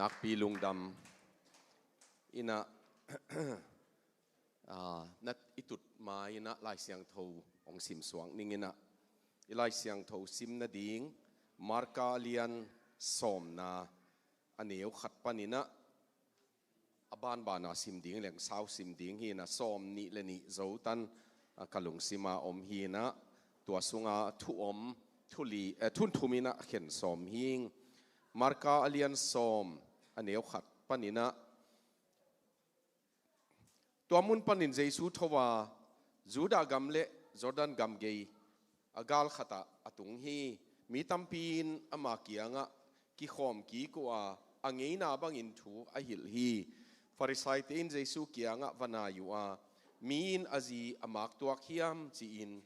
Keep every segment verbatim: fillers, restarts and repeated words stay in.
Nakpi lungdam. Inah, ah, na i tut ma inah Lai Siangtho hong simsuak ning inah. I Lai Siangtho sim nading, Marka a lian sawmna, a neu khat pan inah, a banbana sim ding leng sau sim ding hi inah, sawm nih le nih zo tan, ah, ka lungsima om hi inah, tua sunga thu om, thu li, eh, thunthum inah khen sawm hing. Marka a lian sawm, a neu khat pan inah, tua mun panin Jesu tho a, Judah gam le Jordan gam gei a gal khatah a tung hi. Mi tampi in ama kiangah kikhawm kik uh a, a ngeina bangin thu a hilh hi. Farisaite in Jesu kiangah va nai uh a, mi in a zi a mak tuak hiam, ci-in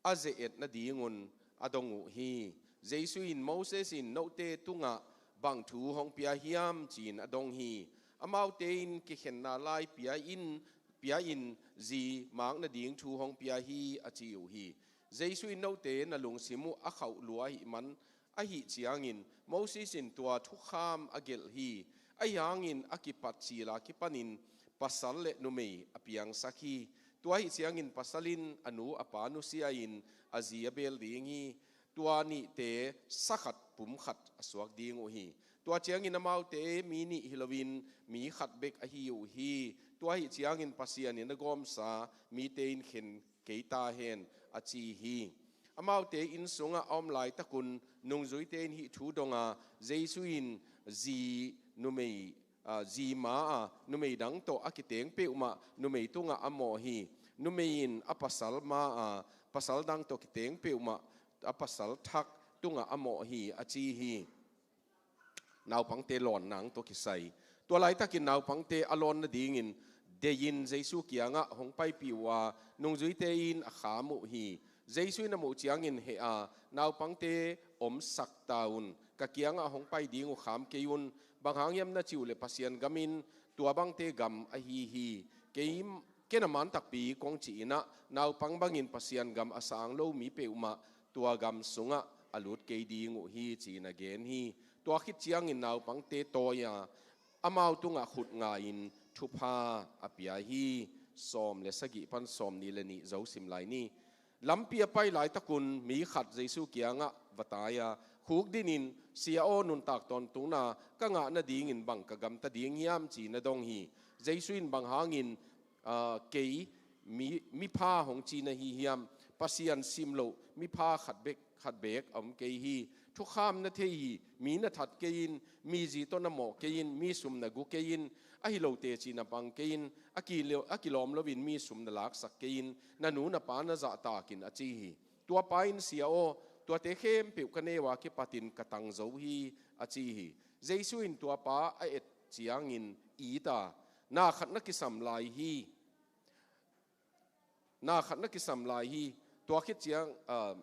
a ze-et nadingun a dong uh hi. Jesu in, Moses in note tungah bang thu hong pia hiam, ci-in a dong hi. Amaute in, kikhenna lai pia in, pia in zi mak nading thu hong pia hi, a ci uh hi. Jesu in, note na lungsim uh a khauh lua ahih man, ahih ciangin Moses in tua thukham a gelh hi. Ahi hangin a kipat cila kipanin pasal le numei a piangsak hi. Tua ahih ciangin pasal in a nu a pa nusia-in a zi a bel ding hi. Tua nihte sa khat pum khat a suak ding uh hi. Tua ciangin amaute mi nih hi loin mi khat bek ahi uh hi. Tua ahih ciangin Pasian in a gawmsa mite in khen kei ta hen, a ci hi. Amaute inn sungah a om laitakun nungzuite in hih thu dong a, Jesu in zi numei, ah, zi ma a numei dang tawh a kiteng peuhmah numei tungah a mawh hi. Numei in a pasal ma a pasal dang tawh kiteng peuhmah a pasal thak tungah a mawh hi, a ci hi. Naupangte lawnna tawh kisai. Tua laitakin naupangte a lawn nadingin deihin Jesu kiangah hong paipih uh a, nungzuite in a kham uh hi. Jesu in a muh ciangin heh a, naupangte omsak ta un, ka kiangah hong pai ding uh kham kei un. Bang hang hiam na cih uh leh Pasian gam in tua bangte gam ahi hi. Kei, ken a man takpi kong cih inah, naupang bangin Pasian gam a sang lo mi peuhmah tua gam sungah a lut kei ding uh hi, ci-in a gen hi. Tua khit ciangin naupangte tawi a, amau tungah khut nga-in thupha a pia hi. Sawm le sagih pan sawm nih le nih zo sim lai ni. Lampi a pai laitakun mi khat Jesu kiangah va tai a, khukdinin, Sia aw, nuntak tawntungna ka ngah nadingin bang ka gamta ding hiam, ci-in a dong hi. Jesu in, Bang hangin, aa, kei mi, mipha hong ci na hi hiam? Pasian sim loh mipha khat bek, khat beek a om kei hi. Thukham na thei hi. Mi na that kei in, mi zi tawh na mawh kei in, mi sum na gu kei in, ahi lo teci na pang kei in, a kilo-, a kilawm loin mi sum na laksak kei in, na nu na pa na zahtak in, a ci hi. Tua pa in, Sia aw, tuate khempeuh ka neu a kipatin ka tang zo hi, a ci hi. Jesu in tua pa a et ciangin it a, Na khat na kisam lai hi. Na khat na kisam lai hi. Tua khit ciang, ah,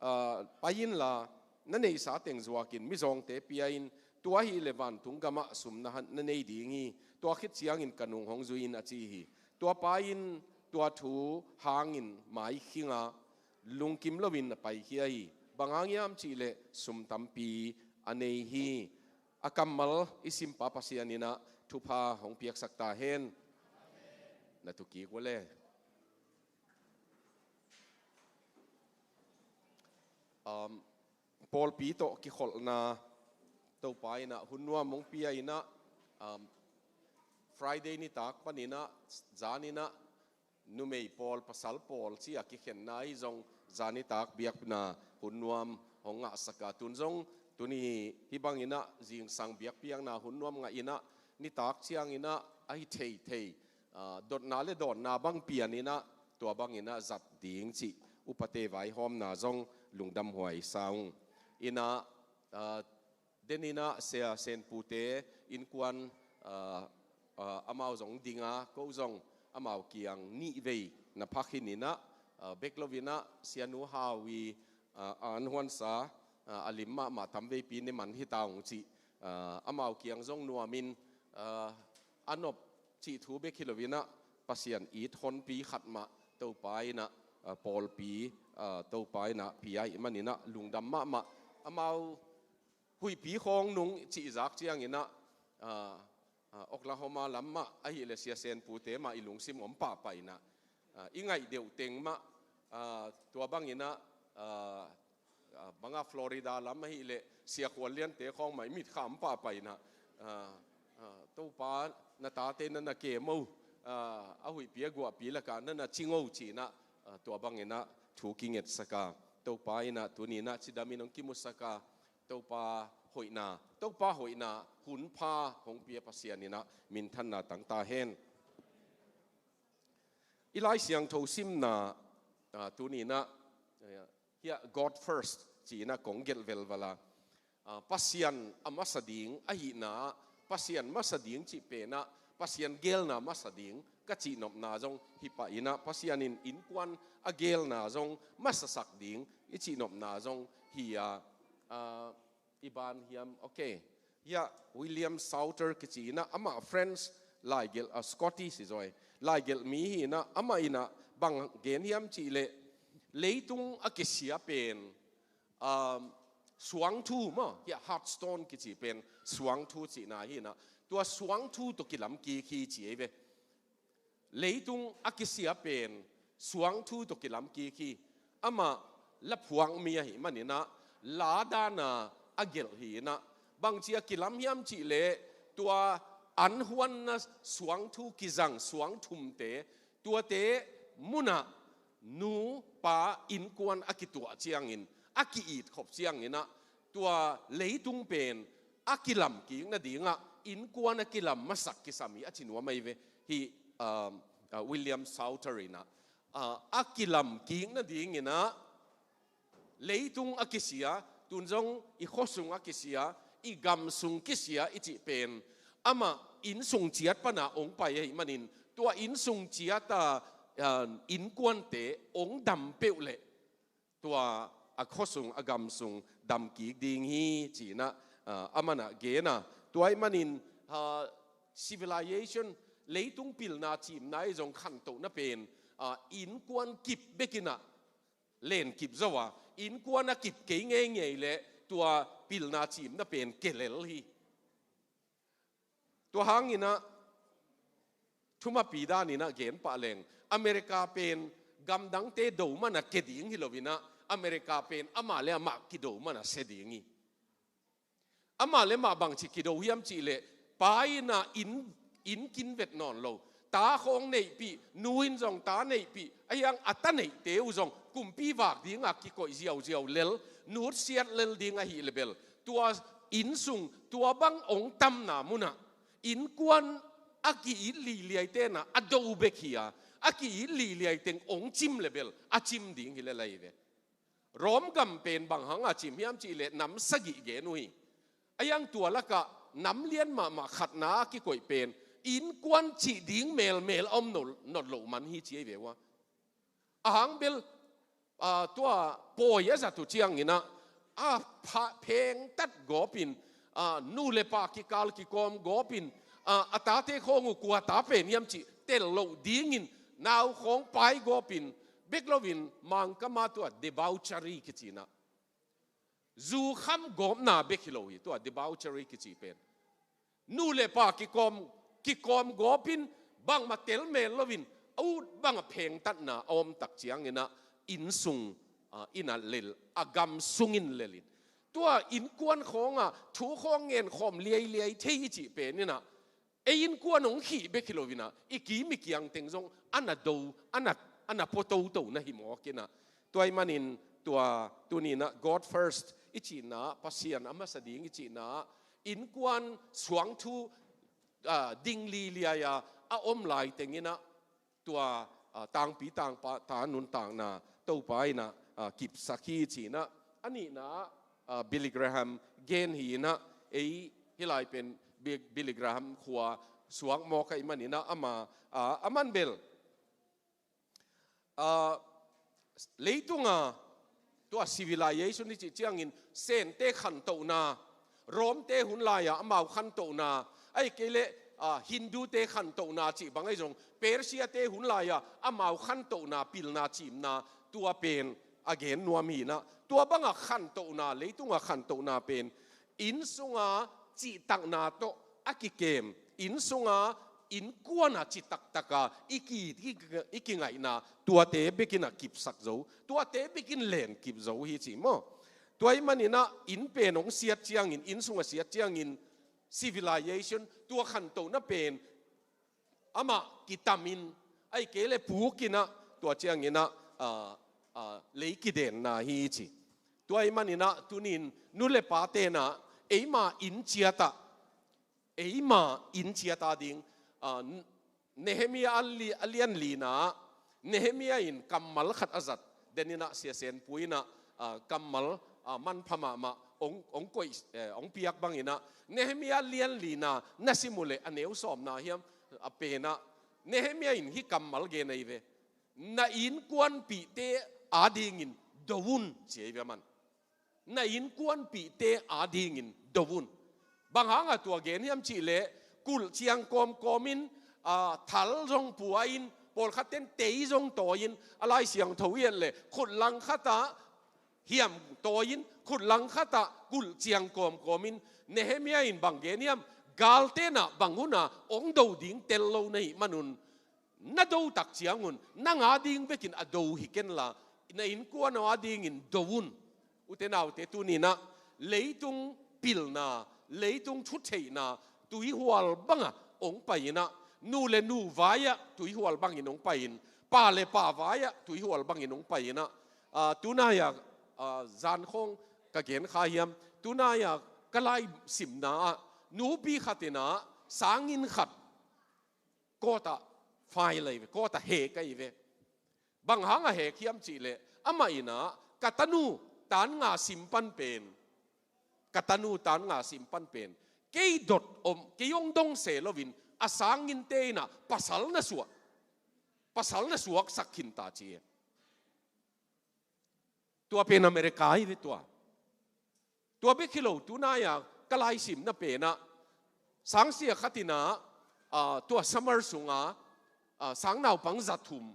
ah, pai inla, na neihsa teng zuakin mizawngte pia in, tua ahih leh vantung gamah sum na han, na nei ding hi. Tua khit ciangin ka nung hong zui in, a ci hi. Tua pa in tua thu hangin mai khing a, lungkim loin a paikhia hi. Bang hang hiam cih leh sum tampi a nei hi. A kammal i simpa Pasian in ah thupha hong piaksak ta hen. Na tu kik uh le. Um, pawlpi tawh kikholhna Topa in ah hun nuam hong pia in ah, um, Friday nitak panin ah, zan in ah, numei pawl, pasal pawl ci-a kikhenna ahi zong, zan nitak biakna hun nuam hong ngahsak a, tun zong tuni hih bangin ah zingsang biakpiakna hun nuam ngah in ah, nitak ciangin ah a hi theithei, ah, dotna le dawnna bang pian in ah, tua bangin ah zat ding cih upate vaihawmna zong lungdamhuai sa ung. In ah, ah, den in ah Sia Senpute innkuan, ah, ah, amau zong ding a, ko zong amau kiang nih vei na phak hi in ah, ah, bek lo in ah Sianu Hau i, ah, an huansa, ah, a lim mahmah tamveipi ne man hi ta ung cih, ah, amau kiang zong nuamin, ah, a nop cih thu bek hi lo in ah, Pasian it honpi khat mah Topa in ah, ah, pawlpi, ah, Topa in ah pia ahih manin ah lungdam mahmah. Amau huihpi khawng nung cih zak ciangin ah, ah, ah, Oklahoma lam mah ahih leh Sia Sen pute mah i lungsim om pahpah in ah, ah, i ngaih deuh teng mah, ah, tua bang in ah, ah, ah, bang a Florida lam ahih leh Sia Khual Liante khawng mah i mit kham pahpah in ah, ah, ah, Topa, na tate na na kem o, ah, a huihpi a guahpi lakah na na cing o ci-in ah, ah, tua bang in ah thu kingetsak a, Topa in ah tuni in ah cidam in hong kimusak a, Topa hoihna, Topa hoihna hun pha hong pia Pasian in ah minthanna tang ta hen. I Lai Siangtho simna, ah, tuni in ah, eh, hiah God first ci-in ah kong gelh velval a, ah, Pasian a masa ding ahihna, Pasian masa ding cih pen ah Pasian geelna masa ding ka cihnopna zong hi pah in ah, Pasian in innkuan a geelna zong masasak ding i cihnopna zong hi a, ah, i ban hiam, ok. Hiah William Salter kici in ah, amah French laigelh, ah, Scottish hi zaw e, laigelh mi hi in ah, amah in ah bang gen hiam cih leh, leitung a kisia pen, um, suangthu maw, hiah hearthstone kici pen suangthu cihna hi in ah, tua suangthu tawh kilam kik hi ci ei ve. Leitung a kisia pen suangthu tawh kilam kik hi. Amah laphuak mi ahih manin ah, la dan a a gelh hi in ah, bangci a kilam hiam cih leh, tua an huanna suangthu kizang suangthumte, tuate mun ah nu pa innkuan a kituah ciangin, a ki-it khop ciangin ah, tua leitung pen a kilam kik nading ah innkuan a kilam masak kisam hi a ci nuam ahi ve. Hih, um, uh, William Salter in ah, uh, a kilam kik nading in ah, leitung a kisia, tun zong i khuasung a kisia, i gamsung kisia i cih pen, amah innsung ciat pan a hong pai ahih manin, tua innsung ciat a, uh, innkuante hong dam peuh leh, tua a khuasung, a gamsung dam kik ding hi ci-in ah, ah, amah in ah gen a. Tua ahih manin, ah, civilization, leitung pilna cimna i zong khantohna pen, ah, innkuan kip bek in ah len kip zo a, innkuan a kip kei ngeingei leh tua pilna cimna pen kelel hi. Tua hang in ah, thumapi dan in ah gen pah leng, America pen gamdangte do man a ke ding hi lo in ah, America pen amah le amah kido man a se ding hi. Amah le amah bangci kido hiam cih leh, pa in ah inn, inn kin vet nawn lo, ta khawng neihpih, nu in zong ta neihpih, a hiang a ta neihte uh zong kumpi vak ding a kikoih ziauziau lel, nutsiat lel ding ahih leh bel, tua innsung, tua bang hong tamna mun ah, innkuan a ki-it liliaite in ah a do bek hi a, a ki-it liliai teng hong cim leh bel a cim ding hi lel ahi ve. Rom gam pen bang hang a cim hiam cih leh nam sagih gen uh hi. A hiang tua lakah nam lian mahmah khatna a kikoih pen innkuan cih ding melmel a om nawn, nawn loh man hi ci ahi ve ua. A hang bel, ah, tua pawi a zat uh ciangin ah, a pha-, phengtat gawp in, ah, nu le pa kikal kikawm gawp in, ah, a tate khawng uh kua ta pen hiam cih tel loh dingin nau khawng pai gawp in, bek lo in Mangkam ah tua debauchery kici in ah, zu kham gawpna bek hi lo hi, tua debauchery kici pen. Nu le pa kikawm, kikawm gawp in, bangmah tel mel lo in, a ut bang a phengtatna a om tak ciangin ah, innsung, ah, in ah lel, a gamsung in lel in. Tua innkuan khawng ah thu khawng ngen khawm liailiai thei i cih pen in ah, ei innkuan hong khih bek hi lo in ah, i kim i kiang teng zong a na do, a na, a na pua toto na hi mawk in ah. Tua ahih manin tua tuni in ah God first i cihna, Pasian a masa ding i cihna, innkuan suangthu, ah, ding liliai a a om lai teng in ah, tua, ah, tangpi tangpa ta nuntakna Topa in ah, ah, kipsak hi ci in ah. A nihna, ah, Billy Graham gen hi in ah, ei hih lai pen Bi-, Billy Graham khua suak mawk ahih manin ah, ama, ah, aman bel, ah, leitung a tua civilization i cih ciangin Sente khantohna, Rom-te hun lai-a amau khantohna, ahih kei leh, ah, Hindu-te khantohna cih bang ahi zong, Persia-te hun lai-a amau khantohna, pilna cimna, tua pen a gen nuam hi in ah, tua bang a khantohna, leitung a khantohna pen, inn sung a cihtakna tawh a kikem, inn sunga innkuana ci taktaka i ki, i, i kingaihna tuate bekin a kipsak zo, tuate bekin len kip zo hi ci maw. Tua ahih maninah inn pen hong siat ciangin, inn sunga siat ciangin civilization, tua khantohna pen amah kitamin, ahih kei le pukinah, tua cianginah, ah, ah, lei kidenna hi ci. Tua ahih maninah tunin nu le pa tenah eima inn ciatah, eima inn ciata ding, ah, Nehemiah a li-, a lian lina, Nehemiah in kammal khat a zat, deninah siasenpu inah, ah, kammal, ah, manpha mahmah hong, hong koih, eh, hong piak banginah, Nehemiah lian lina na sim uh leh a neu sawmna hiam, a penah, Nehemiah in hih kammal gen ahi ve. Na innkuanpihte adingin do un, ci ahi ve aman. Na innkuanpihte adingin do un. Bang hanga tua gen hiam cihleh, kulh ciang kawmkawmin, ah, thal zong pua-in, pawlkhatten tei zong tawi-in, a Lai Siangtho i et leh khut langkhatah hiam tawi-in, khut langkhatah kulh ciang kawmkawmin, Nehemiah in bang gen hiam, galtenah bang huna hong do ding tel lo na hih manun, na do tak ciangun nang ading bekin a do hi kenla, na innkuan aw adingin do un. Ute naute, tuninah leitung pilna, leitung thutheihna tuihual banga hong pai-inah, nu le nu vai-ah tuihual bangin hong pai-in, pa le pa vai-ah tuihual bangin hong pai-inah, ah, tunai-ah, ah, zankhawng ka gen kha hiam, tunai-ah ka laisimna ah nupi khatinah sanginn khat kawtah fai lai ve, kawtah hek ahi ve. Bang hanga hek hiam cihleh, amah inah ka tanu tan nga sim pan pen, ka tanu tan nga sim pan pen, kei dot om, kei hong dong se loin a sanginnte inah pasal na suak, pasal na suaksak khinta ci e. Tua pen America hi ve tua. Tua bek hi lo, tunai-a ka laisimna penah sangsia khatinah, ah, tua summer sunga, ah, sang naupang za thum,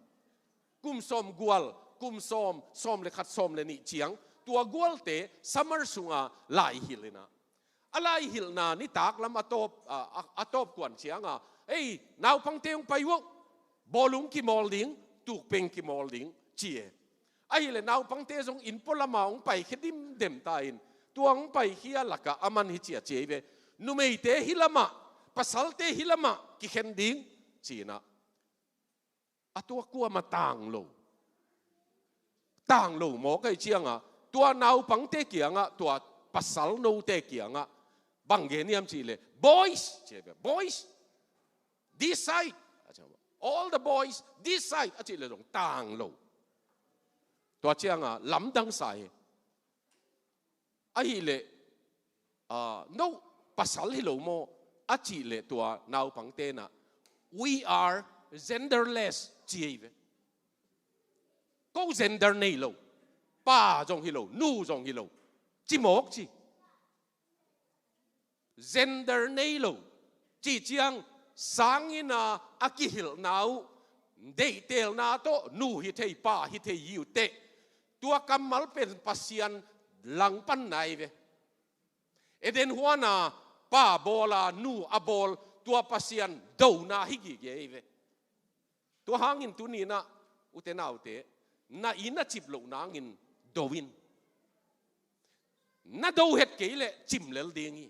kum sawm gual, kum sawm, sawm le khat, sawm le nih ciang, tua gualte summer sunga laihilh inah, a laihilhna nitak lam a tawp, a, a, a tawp kuan cianga, ei, naupangte hong pai uh, bawlung kimawl ding, tukpeng kimawl ding, ci e. Ahileh naupangte zong inn pualama hong paikhia dimdem ta in, tua hong paikhia lakah aman hi ci a ci ahi ve. Numeite hih lamah, pasalte hih lamah kikhen ding, ci inah. A tua kuamah tang lo. Tang lo mawk ahih ciangah, tua naupangte kiangah, tua pasal note kiangah bang gen hiam cihleh, boys, ci ahi ve, boys, this side. All the boys, this side, a cihleh zong tang lo. Tua ciangah lamdang sa hi. Ahileh, ah, no, pasal hi lo maw, a cihleh tua naupangte inah, we are genderless, ci ahi ve. Ko gender nei lo. Pa zong hi lo, nu zong hi lo, ci mawk ci. Gender nei lo. Cih ciang sanginn a kihilhna uh, deihtelna tawh nu hi thei, pa hi thei hi uh teh, tua kammal pen Pasian langpanna ahi ve. Eden huana pa bawl a, nu a bawl, tua Pasian dona hi gige ahi ve. Tua hangin tuninah, ute naute, na inn a cip loh nangin do in. Na do het kei leh cim lel ding hi.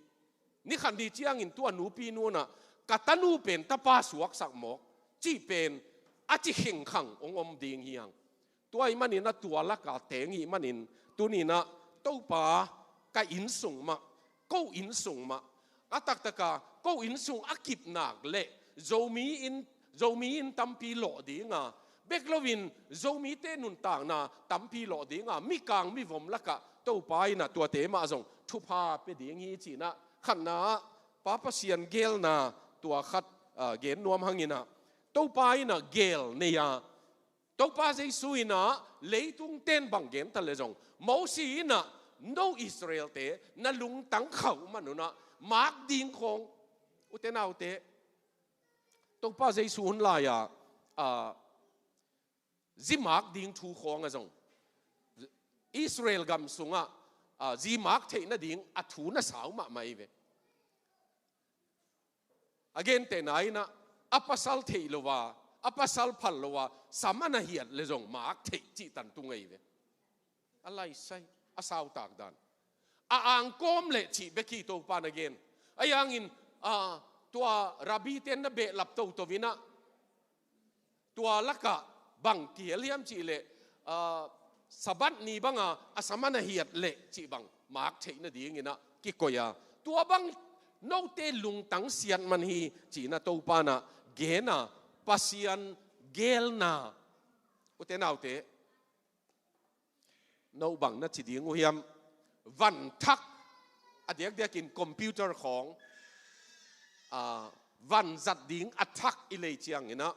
Ni khat ni ciangin tua nupi nu inah, ka tanu pen tapa suaksak mawk, cih pen a ci khengkhang hong om ding hi hang. Tua ahih manin a tua laka teng ahih manin, tuninah Topa, ka inn sung mah, ko inn sung mah, a taktaka ko inn sung a kipnak leh Zomi inn, Zomi inn tampi lawh dinga, bek loin Zomite nuntakna tampi lawh dinga, mikang mivom lakah Topa inah tuate mah zong thupha pia ding hi ci inah, khatna-ah Pa Pasian geelna tua khat, ah, gen nuam hanginah, Topa inah geel nei-a, Topa Jesu inah leitung ten bang gen ta leh zong, Mosi inah no Israelte na lungtang khauh manunah mak ding khawng, ute naute, Topa Jesu hun lai-a, ah, zi mak ding thu khawng a zong, Israel gam sungah, ah, zi mak theih nading a thu na sau mahmah ahi ve. A gentehna in ah, a pasal theih lo a, a pasal phal lo a, sam a na hiat le zong mak theih cih tan tung ahi ve. A laisai, a sautak dan. A angkawm leh cih bek hi Topa na gen. Ahi hangin, ah, tua rabbi ten na behlap toto in ah, tua lakah bang kihel hiam cih leh, ah, Sabbath ni banga a sam a na hiat leh cih bang mak theih nadingin ah kikoih a. Tua bang note lungtang siat man hi ci-in ah Topa in ah gen a, Pasian gelna. Ute naute, no bang na ci ding uh hiam? Van thak, a diakdiakin computer khawng, ah, van zat ding a thak i lei ciangin ah,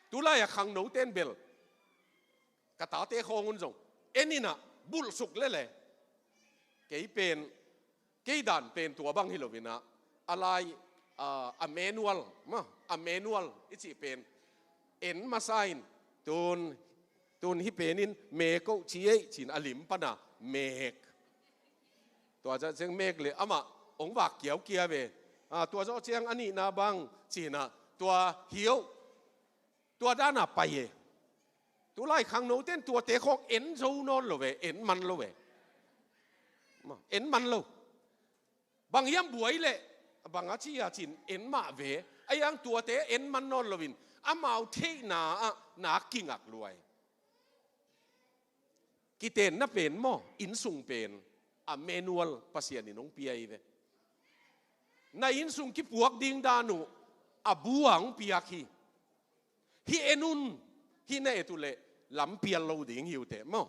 tulai a khangno ten bel, ka tate khawng un zong en in ah bulhsuk lele. Kei pen, kei dan pen tua bang hi lo in ah, a lai, ah, a manual, ma, a manual i cih pen en masa in, tun, tun hih pen in mek oh ci ei ci-in a lim pan a mek. Tua zawh ciang mek leh amah hong vak kiaukia ve. Ah, tua zawh ciang a nihna bang ci-in ah, tua hi oh. Tua dan a pai e. Tulai khangno ten tuate khawng en zo nawn lo ve, en man lo ve. Ma, en man lo. Bang hiam buai leh, bang a ci a ci-in en mah ve. Ahi hang tuate en man nawn lo in, amau theihna ah na kingak lua hi. Kitenna pen maw, innsung pen, a manual Pasian in hong pia hi ve. Na innsung kipuak ding dan uh, a bu a hong piak hi. Hih en un, hih na et uh leh, lampial lo ding hi uh teh maw.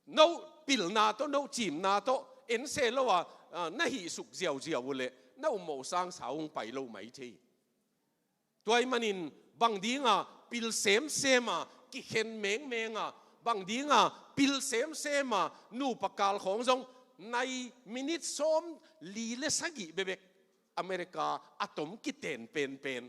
No pilna tawh, no cimna tawh, en se lo a, ah, na hih suk ziauziau uh leh, na um mawh sang sa hong pai lo mai thei. Tua ahih manin, bang dinga pil semsem a, kikhen mengmeng a, bang dinga pil semsem a, nupa kal khawng zong, nai minit sawm li le sagih bekbek, America a tom kiten penpen.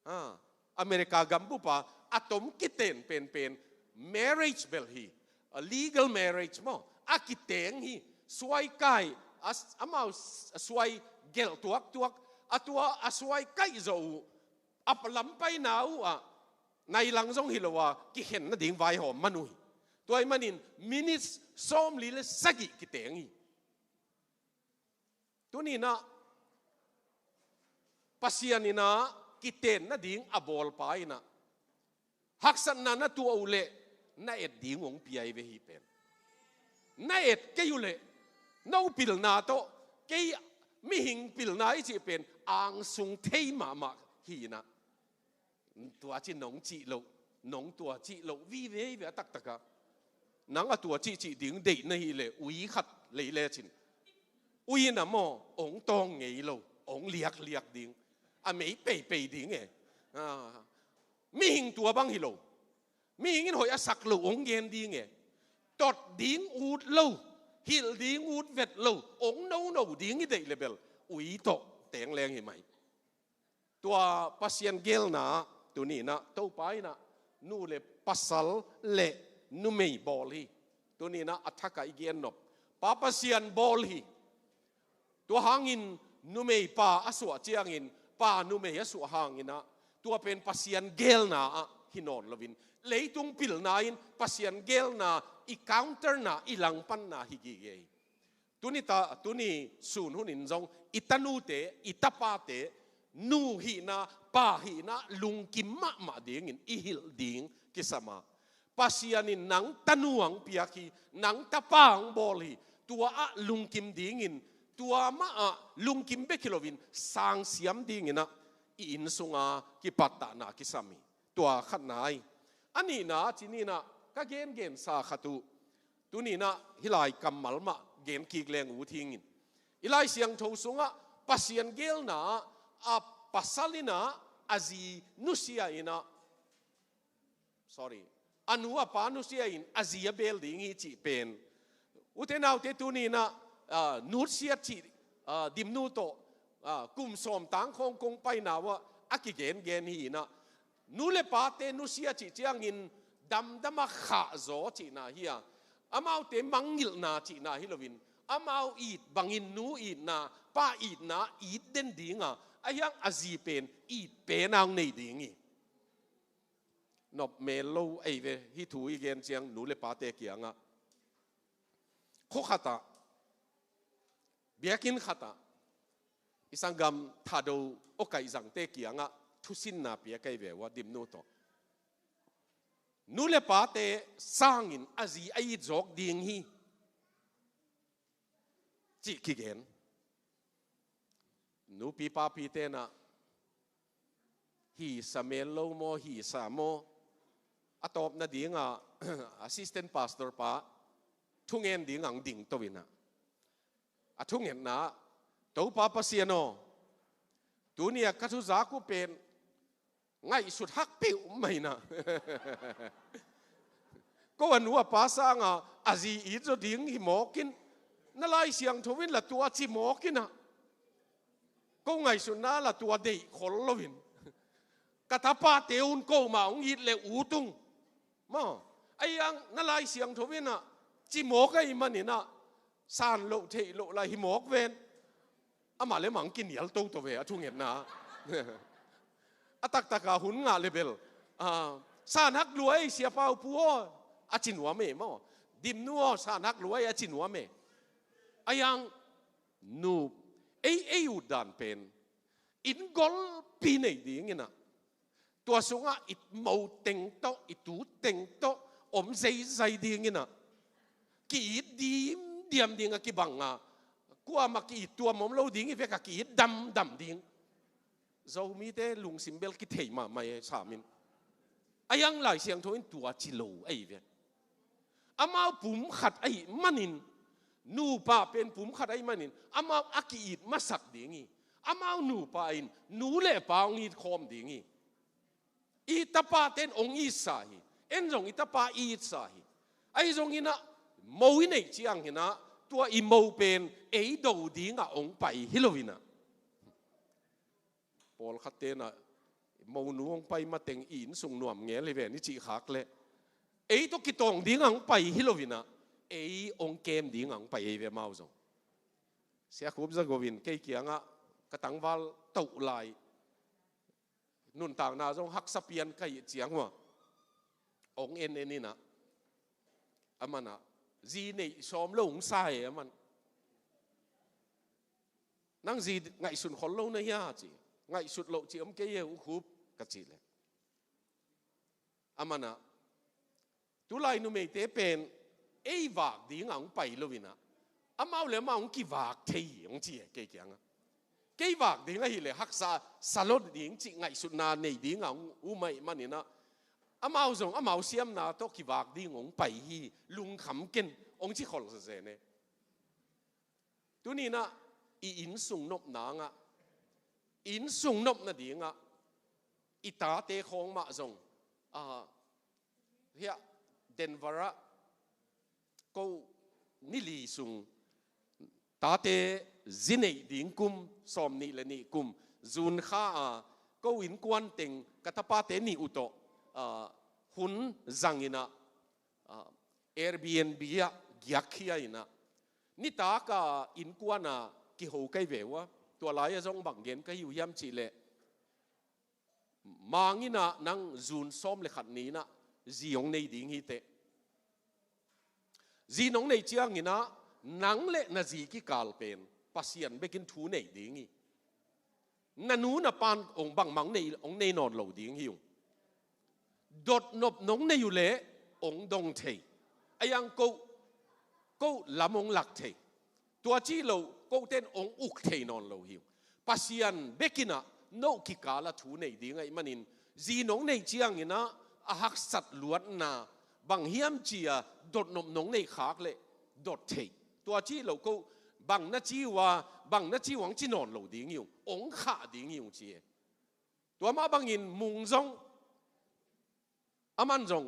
Ah, America gambup a, a tom kiten penpen. Marriage bel hi, a legal marriage maw, a kiteng hi, suai kai, a s-, amau s-, suai gelh tuaktuak, a tua a suai kai zawh uh, a lampai na uh ah, nai lang zong hi lo a, kikhen nading vaihawm man uh hi. Tua ahih manin, minutes sawm li le sagih kiteng hi. Tuni-in ah, Pasian in ah kiten nading a bawlpa in ah, haksatna na tuah uh leh, na et ding hong pia hi ve hih pen. Na et kei uh leh, no pilna tawh, kei mihing pilna i cih pen, angsung thei mahmah hi in ah. Tua ci nong cih loh, nong tua cih loh, vive hi ve a taktak ah. Nang a tua cihcih ding deih na hih leh, ui khat lei lecin. Ui in ah maw, hong tawng ngei lo, hong liakliak ding. A mei peipei ding e. Ah. Mihing tua bang hi lo. Mihing in hoih a sak loh hong gen ding e. Tot ding ut lo, hilh ding ut vet lo, hong nono ding i deih leh bel, ui tawh teng leng hi mai. Tua Pasian gelna, tuni-in ah, Topa in ah, nu le pasal le numei bawl hi. Tuni-in ah, a thak ah i gen nop. Pa Pasian bawl hi. Tua hangin numei pa a suah ciangin, pa numei a suah hangin ah, tua pen Pasian gelna ah hi nawn loin, leitung pilna in Pasian gelna i counterna, i langpanna hi gige hi. Tuni ta, tuni sun hunin zong, i tanute, i tapate, nu hihna, pa hihna, lungkim mahmah dingin i hilh ding kisam a. Pasian in nang tanu hong piak hi, nang tapa hong bawl hi, tua ah lungkim dingin, tua mah ah lungkim bek hi loin, sangsiam dingin ah, i inn sunga kipattahna kisam hi. Tua khatna hi. A nihna, ci-in ah, ka gengensa khat uh. Tuni-in ah, hih lai kammal mah gen kik leng ut hingin. I Lai Siangtho sungah, Pasian gelna ah, a pasal in ah, a zi nusia in ah, sorry, a nu a pa nusia in a zi a beel ding hi cih pen. Ute naute, tuni-in ah, ah, nusia cih, ah, Dimnu tawh, ah, kum sawm tang khawng kong paina uh ah a kigengen hi in ah. Nu le pate nusia cih ciangin damdam a khahzaw cihna hi a. Amaute mangngilhna cihna hi loin, amau it bangin nu itna, pa itna it den ding a, Ahi hang a zi pen it pen a hong nei ding hi. Nop mel lo ahi ve, hih thu i gen ciang nu le pate kiangah. Khua khatah, biakinn khatah, i sanggam Thado aw kaihzangte kiangah thusinna pia ka hi ve ua, Dimnu tawh. Nu le pate sangin a zi a it zawk ding hi, cih kigen. Nupi papi tenah hi sa mel lo maw, hi sa maw, a tawpna dingah assistant pastor pa thungen ding ang ding to inah. A thungetna, Topa Pasian aw, tuni a ka thuzak uh pen ngaihsut hak peuhmah inah. Ko a nu a pa sanga a zi it zaw ding hi mawk in, na Lai Siangtho in la tua ci mawk inah. Ko ngaihsutna la tua deih khol lo in. Ka tapate un ko mah hong it le ut ung. Maw, ahi hang na Lai Siangtho inah ci mawk ahih maninah san loh theih loh lai hi mawk ven. Amah le mah hong kinial toto ve a thungetna. A taktaka hun ngah le bel, ah, san hak lua ei, Siapa uh, Pu aw, a ci nuam e maw. Dimnu aw, san hak lua ei, a ci nuam e. Ahi hang nu, ei, ei utdan pen inn golpi nei ding inah, tua sungah i mo teng tawh, i tu teng tawh om zeizai ding inah, ki-it dimdiam ding a kibang a, kuamah ki-it tuam om lo ding hi vek a, ki-it damdam ding. Zomite lungsim bel kithei mahmah e, sam in. Ahi hang Lai Siangtho in tua ci lo ahi ve. Amau pum khat ahih manin, nupa pen pum khat ahih manin, amau a ki-it masak ding hi. Amau nupa in nu le pa hong it khawm ding hi. I tapate in hong itsa hi. En zong i tapa i itsa hi. Ahi zong inah, mo i neih ciang inah, tua i mo pen ei do dingah hong pai hi lo inah. Pawlkhat tenah, monu hong pai mateng i inn sung nuam ngel hi ven i cih khak leh, ei tawh kitawng dingah hong pai hi lo inah, ei hong kem dingah hong pai hi ve amau zong. Sia Khup Za Go in kei kiangah ka tangval toh lai, nuntakna zong haksa pian ka hih ciang uh a, hong en en inah, amanah zi neih sawm lo hong sa e aman. Nang zi ngaihsun khol lo na hia, ci. Ngaihsut loh ci om kei e, U Khup, ka cih leh, amanah, tulai numeite pen ei vak dingah hong pai lo inah, amau le amau hong kivak thei hi, hong ci e kei kiangah. Kei vak ding ahih leh haksa sa lo ding cih ngaihsutna nei dingah hong um ahih maninah, amau zong amau siamna tawh kivak ding hong pai hi, lungkham ken, hong ci khol sa zen e. Tuni inah i innsung nopna ngah, i innsung nopna dingah i tate khawng mah zong, ah, hiah Denver ah ko ni li sung tate zi neih ding kum, sawm nih le nih kum, June kha a, ko innkuan teng ka tapate nih uh tawh, ah, hun zang inah, ah, Airbnb ah giakkhia inah, nitak a innkuan a kiho ka hi ve uh a, tua lai-ah zong bang gen ka hi uh hiam cih leh, Mang inah nang June sawm le khat ni inah zi hong nei ding hi teh. Zi nong neih ciang inah nang le na zi kikal pen Pasian bekin thu nei ding hi. Na nu na pan hong bangmah hong nei, hong nei nawn lo ding hi ung. Dotnop nong nei uh leh hong dong thei. Ahi hang ko, ko lam hong lak thei. Tua ci lo, kote in hong uk thei nawn lo hi ung. Pasian bek inah no kikal ah thu nei ding ahih manin, zi nong neih ciang inah a haksat luatna bang hiam ci-a dotnop nong neih khak leh dot thei. Tua ci lo, ko bang na ci uh a, bang na ci uh hong ci nawn lo ding hi ung. Hong khah ding hi ung ci e. Tua mah bangin Mung zong, aman zong,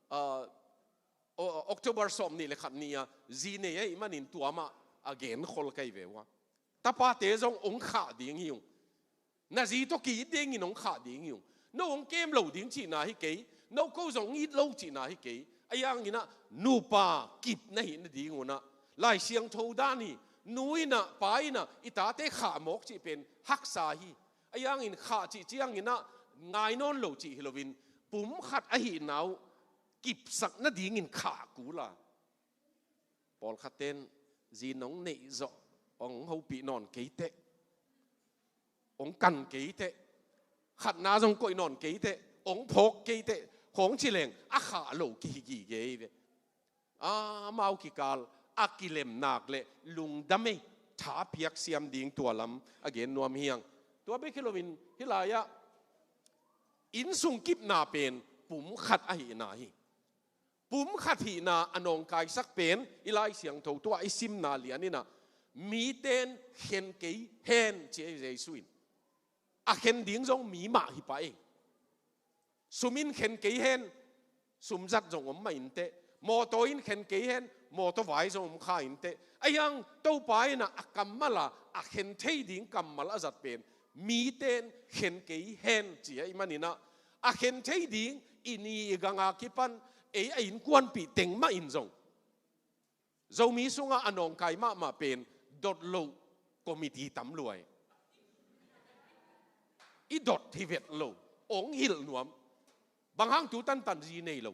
ah, O-, October sawm nih le khat ni-a zi nei ahih manin tua mah a genkhol ka hi ve uh a. Tapate zong hong khah ding hi ung. Na zi tawh ki-it dingin hong khah ding hi ung. No hong kem lo ding cihna hi kei. No ko zong hong it lo cihna hi kei. Ahi hang inah nupa kip na hih nading un ah, Lai Siangtho dan hi. Nu inah, pa inah i tate khah mawk cih pen haksa hi. Ahi hangin khah cih ciangin ah ngai nawn lo cih hi loin, pum khat ahihna uh kipsak nadingin khah kul a. Pawlkhatte in zi nong neih zawh hong hopih nawn kei teh, hong kan kei teh, khatna zong koih nawn kei teh, hong phawk kei teh, khawng ci leng a khah lo kihi gige hi ve. Amau kikal a kilem nak le lungdam ei, tha piak siam ding tua lam a gen nuam hi hang. Tua bek hi loin hih lai-ah innsung kipna pen pum khat ahihna hi. Pum khat hihna a nawngkaisak pen i Lai Siangtho tua i simna lian in ah, mite in khen kei hen, ci ei Jesu in. A khen ding zong mi mah hi pah ei. Sum in khen kei hen, sum zat zong om mah inteh. Mawtaw in khen kei hen, mawtaw vai zong om kha inteh. Ahi hang Topa in ah a kammal a, a khen thei ding kammal a zat pen mite in khen kei hen, ci ahih manin ah, a khen thei ding i ni i ganga kipan ei a innkuanpih teng mah in zong Zomi sungah a nawngkai mahmah pen dot loh committee tam lua hi. I dot hi vet lo, hong hilh nuam. Bang hang tu tantan zi nei lo?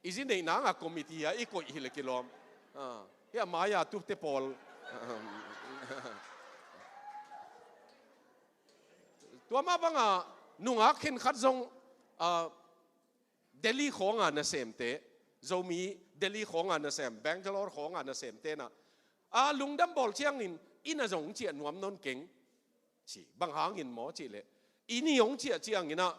I zi neih nang a committee ah i koih hi le kilawm. Ah, hih a mai-a tute pawl. Tua mah bangah nungak khenkhat zong, ah, Delhi khawng a nasemte, Zomi Delhi khawng a nasem, Bangalore khawng a nasemte in ah, a lungdam bawl ciangin inn ah zong hong ciah nuam nawn keng, ci. Bang hangin maw cih leh, inn i hong ciah ciangin ah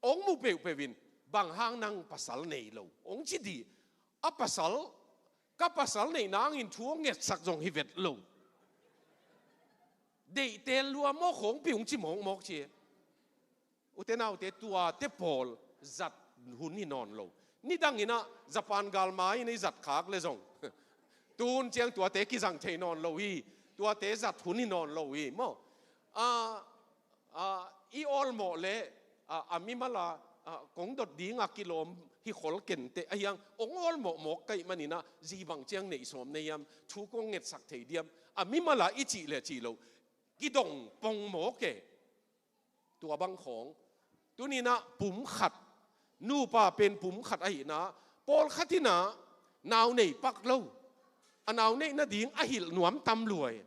hong mu peuhpeuh in, bang hang nang pasal nei lo, hong ci dih. A pasal, ka pasal neih nangin thu hong ngetsak zong hi vet lo. Deihtel lua maw, khawngpi hong ci mawkmawk ci. Ute naute, tuate pawl zat hun hi nawn lo. Nidangin ah Japan galmai in i zat khak le zong, tu hun ciang tuate kizang thei nawn lo hi. Tuate zat hun hi nawn lo hi maw. A, a, i awlmawh le, a, a mimal a, a, kong dot ding a kilawm hi khol kenteh. Ahi hang hong awlmawh mawk ka hih manin ah zi bang ciang neih sawm na hiam, thu kong ngetsak thei diam, a mimal a i cih le cih lo, kidong pong mawk e. Tua bang khawng, tuni-in ah pum khat, nupa pen pum khat ahihna, pawlkhat in ah nau nei pak lo, a nau neih nading a hilh nuam tam lua hi.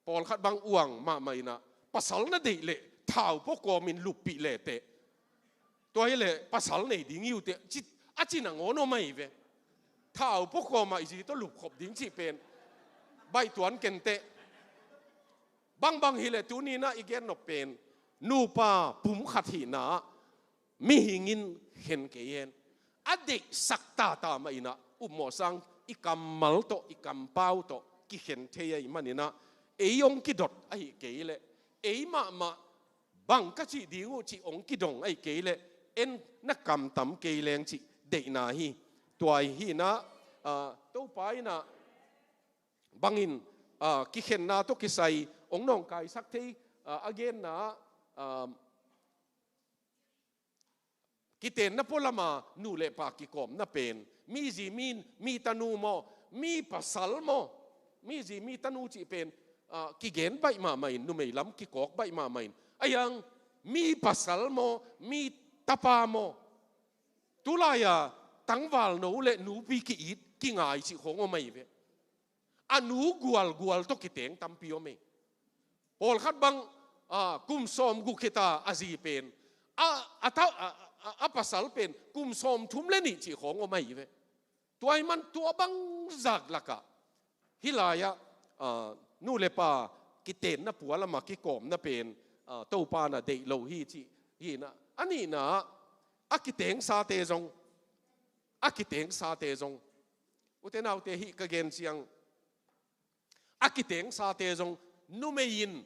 Pawlkhat bang uang mahmah in ah, pasal na deih leh thau pua kawmin luppih lehteh, tua hi leh pasal nei ding hi uh teh, ci, a ci nangawn om ahi ve. Thau pua kawmah i zi tawh lupkhop ding cih pen baih tuan kenteh. Bangbang hi leh tuni-in ah i gen nop pen, nupa pum khat hihna ah mihing in khen kei hen. A deihsak tata mah in ah upmawh sang, i kammal tawh, i kampau tawh kikhen thei ahih manin ah, ei hong kidot ahih kei leh, ei mahmah bang ka cih ding uh cih hong kidong ahih kei leh, en na kamtam kei leng cih deihna hi. Tua hi in ah, ah, Topa in ah bangin, ah, kikhenna tawh kisai hong nawngkaisak thei, ah, a genna ah, ah, kitenna pualama nu le pa kikawmna pen, mi zi, mi, mi tanu maw, mi pasal maw, mi zi mi tanu cih pen, ah, kigen baih mahmah in, numei lam kikawk baih mahmah in. Ahi hang mi pasal maw, mi tapa maw, tulai-a tangvalno le nupi ki-it kingai cih khawng om ahi ve. A nu gualgual tawh kiteng tampi om hi. Pawlkhat bang, ah, kum sawmguk khit a a zi pen, a, a ta, a, a, a pasal pen kum sawmthum le nih cih khawng om ahi ve. Tua ahih man tua bang zat lakah, hih lai-ah, ah, nu le pa kitenna pualama kikawmna pen, ah, Topa in ah deih lo hi cih hi in ah. A nihna ah, a kitengsate zong, a kitengsate zong, ute naute, hih ka gen ciang, a kitengsate zong, numei in,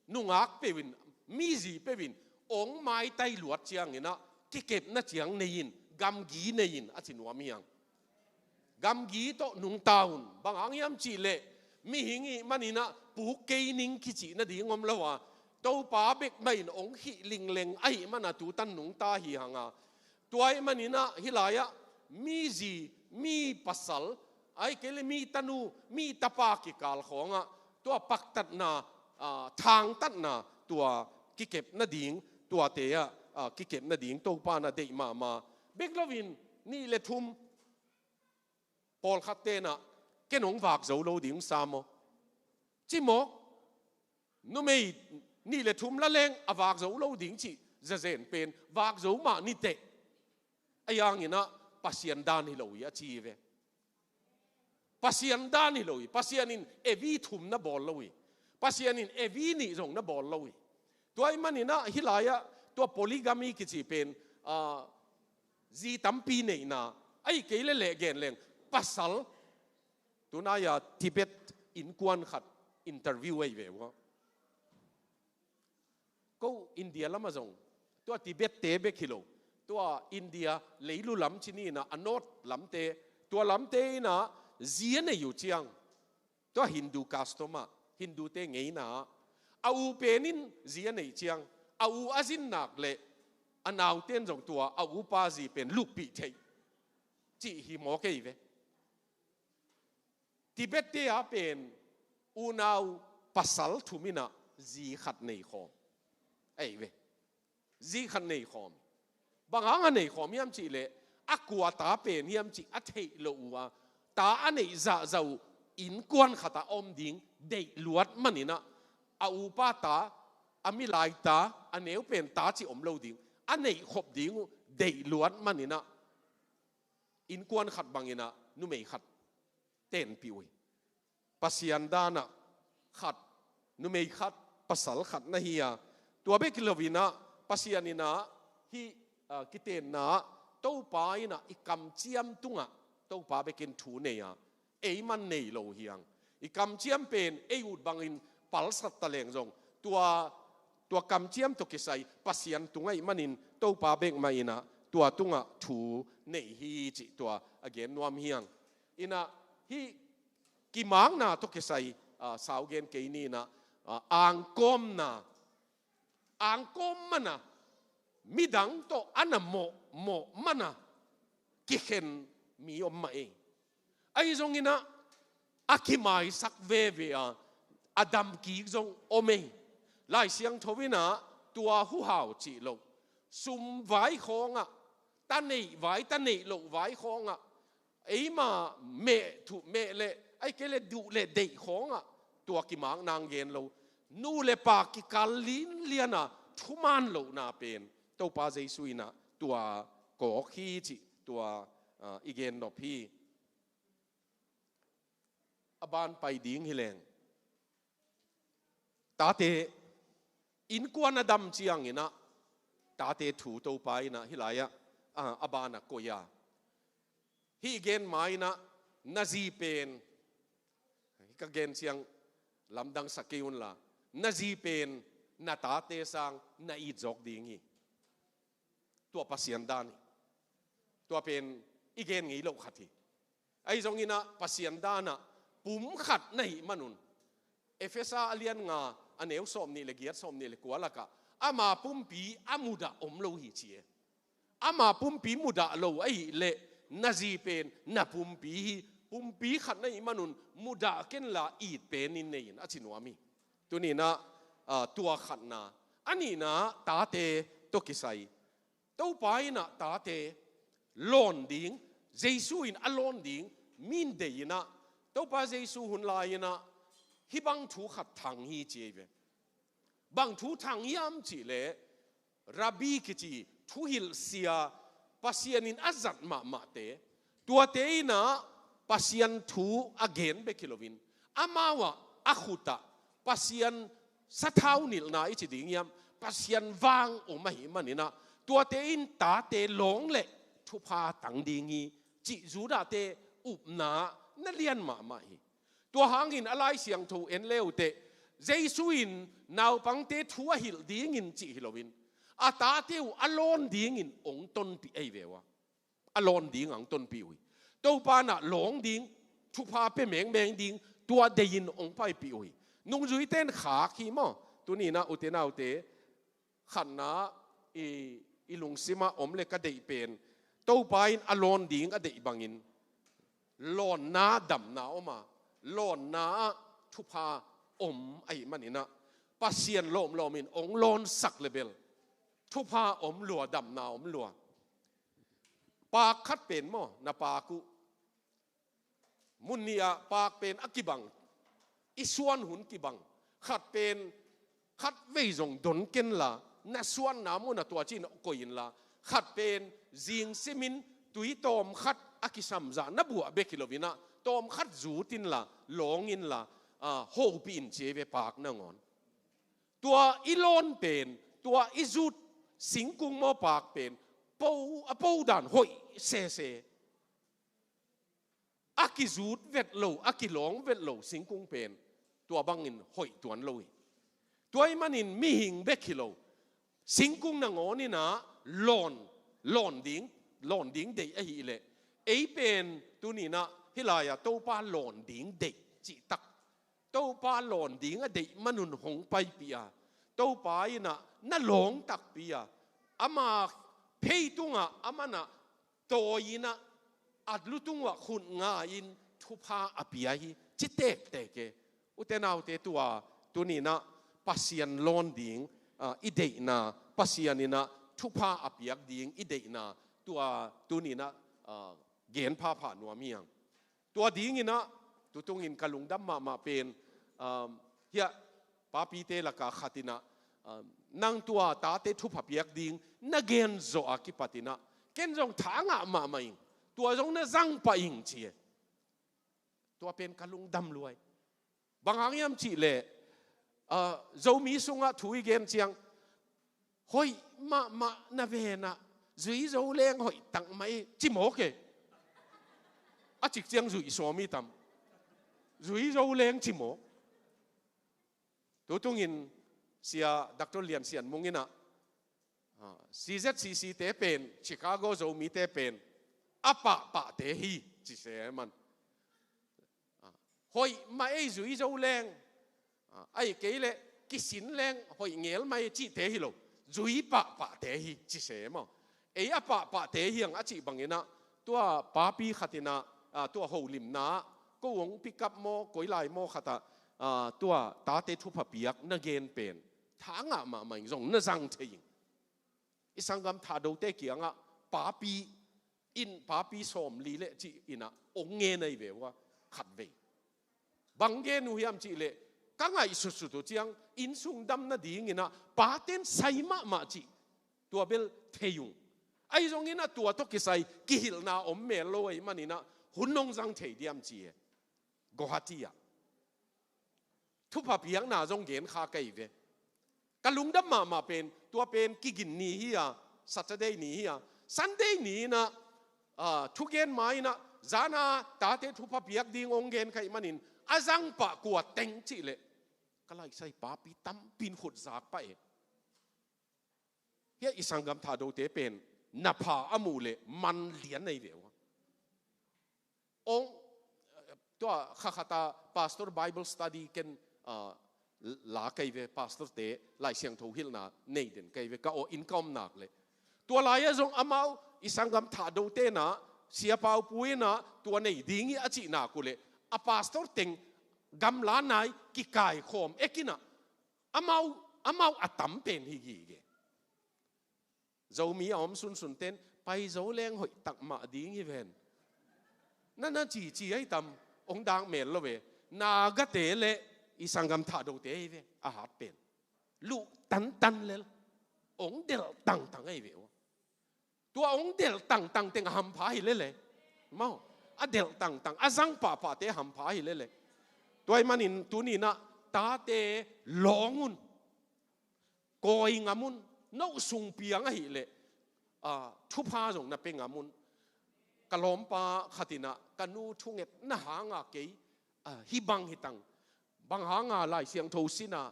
nungak peuh in, mi zi peuh in hong maitai luat ciangin ah, kikepna ciang nei in, gamgi nei in, a ci nuam hi hang. Gamgi tawh nungta un. Bang hang hiam cih leh, mihing ahih manin ah puk kei ning kicih nading om lo a, Topa bek mah in hong khih lingleng ahih man a tutan nungta hi hang a. Tua ahih manin ah hih lai-ah mi zi, mi pasal, Ahih kei leh mi tanu, mi tapa kikal khawngah tua paktatna, ah, thangtatna, tua kikep nading, tuate ah, ah, kikep nading Topa in a deih mahmah. Bek loin nih le thum pawlkhat ten ah, "Ken hong vak zo lo ding," sa maw? Ci mawk. Numei nih le thum la leng a vak zo lo ding cih zazen pen vak zo mah ni teh. Ahi hangin ah Pasian dan hi lo hi a ci hi ve. Pasian dan hi lo hi. Pasian in Evi thum na bawl lo hi. Pasian in Evi nih zong na bawl lo hi. Tua ahih manin ah hih lai-ah tua polygamy kici pen, ah, zi tampi neihna, ahih kei leh leh gen leng pasal, tunai-a Tibet innkuan khat interview ahi ve ua. Ko India lamah zong, tua Tibet-te bek hi lo, tua India leilu lam ci ni in ah, a north lamte, tua lamte in ah zi a nei uh ciang, tua Hindu custom ah, Hindu-te ngeina ah, a u pen in zi a neih ciang, a u a zin nak leh a nauten zong tua a upa zi pen luppih theih cih hi mawk ei ve. Tibet-te ah pen unau pasal thum in ah zi khat nei khawm ei ve. Zi khat nei khawm. Bang hang a nei khawm hiam cih leh, a kua ta pen hiam cih a theih loh uh a, ta a neih zahzah uh innkuan khat ah om ding deih luat manin ah, a upa ta, a milai ta, a neu pen ta cih om lo ding, a neih khop ding uh deih luat manin ah, innkuan khat bangin ah numei khat tenpih uh hi. Pasian dan ah khat, numei khat, pasal khat na hi a, tua bek hi loin ah Pasian in ah hih, ah, kitenna ah Topa in ah i kamciam tungah Topa bekin thu nei a, ei man nei lo hi hang. I kamciam pen ei ut bangin palsat ta leng zong, tua, tua kamciam tawh kisai Pasian tung ahih manin Topa bek mah in ah tua tungah thu nei hi cih tua a gen nuam hi hang. In ah hih kimakna tawh kisai, ah, sau gen kei ni in ah, ah, angkawmna, angkawm man a, midang tawh a na mawhmawh man a kikhen mi om mah ei. Ahi zongin ah a kimaisak veve a, a damkik zong om ei. Lai Siangtho in ah tua huhau cih loh, sum vai khawngah, ta neih vai, ta neih loh vai khawngah, eima meh thuh meh leh, ahih kei leh duh leh deih khawngah tua kimakna hong gen lo. Nu le pa kikal linlian a thuman lohna pen Topa Jesu in ah tua kawk hi cih tua, ah, i gen nop hi. A ban pai ding hi leng, tate innkuan a dam ciangin ah tate thu Topa in ah hih lai-ah, ah, a ban a koih a, hih gen ma in ah, na zi pen, hih ka gen ciang lamdang sa kei unla, na zi pen na tate sang na it zawk ding hi. Tua Pasian dan hi. Tua pen i gen ngei loh khat hi. Ahi zongin ah Pasian dan ah pum khat na hih manun, Efesa a lian nga, a neu sawmnih le giat, sawmnih le kua lakah, ama pumpi a mudah om lo hi ci e. Ama pumpi mudah lo ahih leh, na zi pen na pumpi hi. Pumpi khat na hih manun mudah kenla it penin nei in, a ci nuam hi. Tuni in ah, ah, tua khatna. A nihna, tate tawh kisai. Topa in ah tate lawn ding, Jesu in a lawn ding min deih in ah, Topa Jesu hun lai in ah hih bang thu khat thang hi ci ei ve. Bang thu thang hiam cih leh, Rabbi kici thuhilhsia, Pasian in a zat mahmahte, tuate in ah Pasian thu a gen bek hi loin, amau ah a khut ah Pasian sathau nilhna i ci ding hiam, Pasian vang om ahih manin ah, tuate in tate lawng le thupha tang ding hi cih Judah-te upna na lian mahmah hi. Tua hangin a Lai Siangtho en le uh teh, Jesu in naupangte thu a hilh dingin cih hi loin, a tate uh a lawn dingin hong tonpih ahi ve uh a, a lawn ding hong tonpih uh hi. Topa in ah lawng ding, thupha pia mengmeng ding, tua deihin hong paipih uh hi. Nungzuite in khak hi maw. Tuni in ah ute naute, khatna i, i lungsim ah om le ka deih pen, Topa in a lawn ding a deih bangin, lawnna damna om a, lawnna ah thupha om ahih manin ah, Pasian lawmlawm in hong lawnsak le bel thupha om lua, damna om lua. Paak khat pen maw, na paak uh, mun nih ah paak pen a kibang, i suan hun kibang, khat pen khat vei zong don ken la, na suanna mun ah tua ci-in koih in la, khat pen zing simin tui tawm khat a kisam zah na buah bek hi lo in ah, tawm khat zut in la, lawng in la, ah, hopih in ci hi ve, paak nangawn. Tua i lawn pen, tua i zut singkung maw, paak pen, po, a po dan hoih sese. A kizut vet lo, a kilawng vet lo singkung pen tua bangin hoih tuan lo hi. Tua ahih manin mihing bek hi lo, singkung nangawn in ah lawn, lawn ding, lawn ding deih ahih leh, ei pen tuni-in ah hih lai-ah Topa lawn ding deih cih tak, Topa lawn ding a deih man un hong paipih a, Topa in ah na lawng takpi a, ama phei tungah, aman ah tawi in ah, a lu tungah khut nga-in thupha a pia hi, ci tektek e. Ute naute, tua tuni-in ah Pasian lawn ding, ah, i deihna, Pasian in ah thupha a piak ding i deihna, tua tuni-in ah, ah, gen phapha nuam hi hang. Tua dingin ah, tutungin ka lungdam mahmah pen, um, hiah papite lakah khat in ah, um, nang tua tate thupha piak ding na gen zawh a kipat in ah, ken zong tha ngah mahmah ing, tua zong na zang pah ing ci e. Tua pen ka lungdam lua hi. Bang hang hiam cih leh, ah, Zomi sungah thu i gen ciang, hoih mahmah na ven ah, zui zo leng hoih tak mah e, ci mawk e. A cik ciang zui sawm hi tam. Zui zo leng ci mawk. Tutungin Sia Doctor Lian Sian Mung in ah, ah, C Z C C te pen, Chicago Zomite pen a pahpahte hi, ci se man. Ah, hoih mah ei, zui zo leng. Ah, ahih kei leh kisin leng hoih ngel mah ei cihte hi lo, zui pahpahte hi, ci se maw. Ei a pahpahte hi hang a cih bangin ah, tua papi khat in ah, ah, tua holimna ah, ko hong pick up maw, koi lai maw khat ah, ah, tua tate thupha piak na gen pen tha ngah mahmah ing, zong na zang thei ing. I sanggam Thadote kiangah papi in, papi sawmli le cih in ah hong ngen ahi ve ua, khatvei. Bang gen uh hiam cih leh, ka ngaihsutsut uh ciang, innsung dam nadingin ah paten sai mahmah cih, tua bel thei ung. Ahi zongin ah tua tawh kisai kihilhna om mel lo ahih manin ah, hun hong zang thei diam ci e. Guwahati ah thupha piakna zong gen kha ka hi ve. Ka lungdam mahmah pen, tua pen Kigin ni hi a, Saturday ni hi a, Sunday ni in ah, ah, thugen ma in ah, zan a tate thupha piak ding hong gen ka hih manin, a zang pah kua teng cih leh, ka laisai papi tampi in khut zak pah e. Hiah i sanggam Thadote pen na pha a muh leh man lian ahi ve ua. Ong, tua kha khat ah pastor Bible study ken, ah, la ka hi ve, pastorte Lai Siangtho hilhna nei den ka hi ve, ka aw inn ka om nak leh. Tua lai-ah zong amau i sanggam Thadote in ah, Sia Pau Pu in ah tua nei ding hi a cih nak uh leh, a pastor teng gamla nai kikaikhawm ek in ah, amau, amau a tam pen hi gige. Zomi a om sunsun ten, pai zo leng hoih tak mah ding hi ven. Na, na cici ahi tam, hong dak mel lo ve. Nagate le i sanggam Thadote hi ve, a hat pen. Luh tantan lel. Hong delh tangtang ahi ve ua. Tua hong delh tangtang teng a hampha hi lele. Mau. A delh tangtang, a zang pahpahte hampha hi lele. Tua ahih manin tuni in ah tate lawng un. Kawi ngam un, no sung piang ahih leh, ah, thupha zong na pia ngam un. Ka lawmpa khat in ah, ka nu thungetna hang a kei, ah, hih bang hi tang. Bang hang a Lai Siangtho sin a,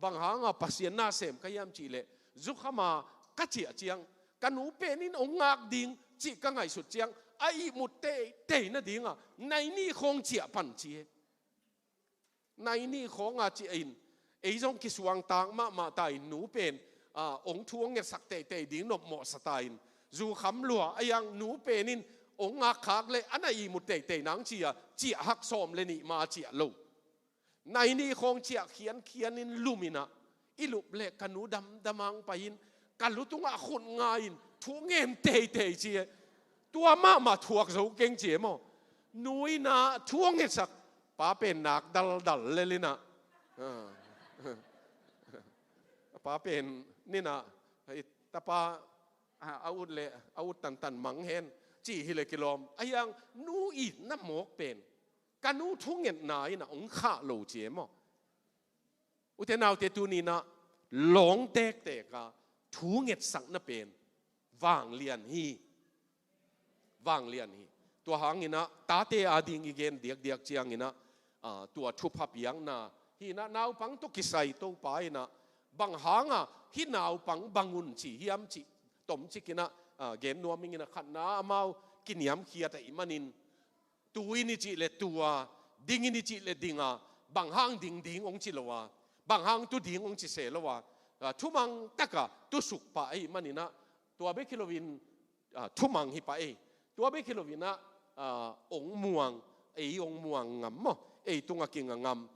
bang hang a Pasian na sem ka hiam cih leh, zukham a ka ciah ciang, ka nu pen in hong ngak ding cih ka ngaihsut ciang, a ihmut teitei nading a, nai nih khawng ciah pan ci hi. Nai nih khawng a ciah in, ei zong kisuangtak mahmah ta in, nu pen, ah, hong thu hong ngetsak teitei ding nopmawhsa ta in, zukham lua a, a yang nu pen in Ong ngak khak le a na ihmut teitei nang ci-a ciah hak sawm le nih ma ciah lo. Nai nih khawng ciah khiankhian in lum in ah, i lup le ka nu damdam ang pai in ka lu tungah khut nga in thu ngen teitei ci e. Tua mahmah thuak zo keng ci e maw. Nu in ah thu a ngetsak, pa pen nak daldal lel in ah. Ah. Pa pen ni in ah, "Hei, tapa, ah, a ut le a ut tantan mang hen," ci hi le kilawm. Ahi hang nu itna mawk pen ka nu thungetna in ah ong khah lo ci e maw. Ute naute, tuni in ah lawng tektek a thu ngetsakna pen vanglian hi. Vanglian hi. Tua hang in ah tate ading i gen diakdiak ciang in ah, ah, tua thupha piakna hi in ah, naupang tawh kisai Topa in ah bang hang a hih naupang bang un ci hiam cih tomcik in ah, ah, gen nuam ing in ah, khatna amau kiniamkhiat ahih manin, tu in i cih le tu a, ding in i cih le ding a, bang hang ding ding ong ci lo a, bang hang tu ding ong ci se lo a, ah, thumang tak a tu suk pah ahih manin ah, tua bek hi lo in, ah, thumang hi pah ei. Tua bek hi lo in ah, ah, ong muang, ei ong muang ngam maw, ei tung a kinga ngam.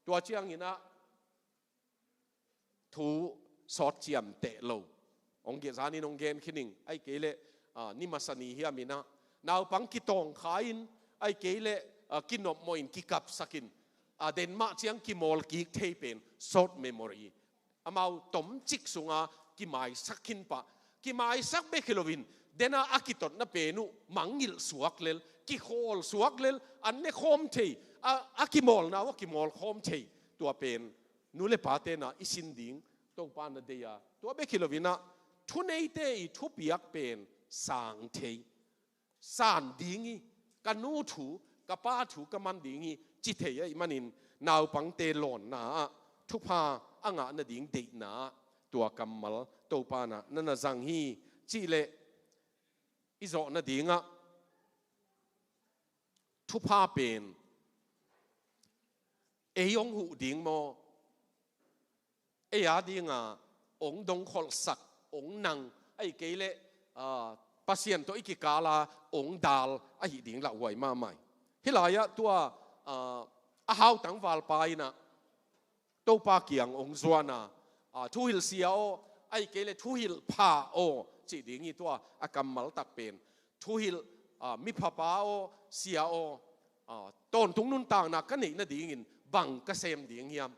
Tua ciang in ah thu sawt ciamteh lo. Ong gen, zan in ong gen khin ing, ahih kei le, ah, ni masa ni hiam in ah, naupang kitawngkha in, ahih kei le, ah, kinopmawh in kikapsak in, ah, den mah ciang kimawl kik thei pen short memory. Amau tomcik sung a kimaisak khin pah. Kimaisak bek hi lo in, den a a kitotna pen uh mangngilh suak lel, kikhawl suak lel, an ne khawm thei, a, a kimawlna uh a kimawl khawm thei. Tua pen nu le pate in ah i sin ding Topa in ah deih a. Tua bek hi lo in ah thuneite i thupiak pen sang thei, san ding hi, ka nu thu, ka pa thu ka man ding hi, ci thei ahih manin naupangte lawnna ah thupha a ngah nading deihna ah tua kammal Topa in ah na na zang hi. Cih leh i zawh nading ah thupha pen ei ong huh ding maw, ei ading a ong dongkholhsak, ong nang, ahih kei le, ah, Pasian tawh i kikal a ong dal ahih ding lauhuai mahmah hi. Hih lai ah tua, ah, a hau tangvalpa in ah Topa kiang ong zuan a, ah, thuhilh sia aw, ahih kei le thuhilh pha aw, cih ding hi. Tua a kammal tak pen thuhilh, ah, miphapa aw, sia aw, ah, tawntung nuntakna ka neih nading in bang ka sem ding hiam?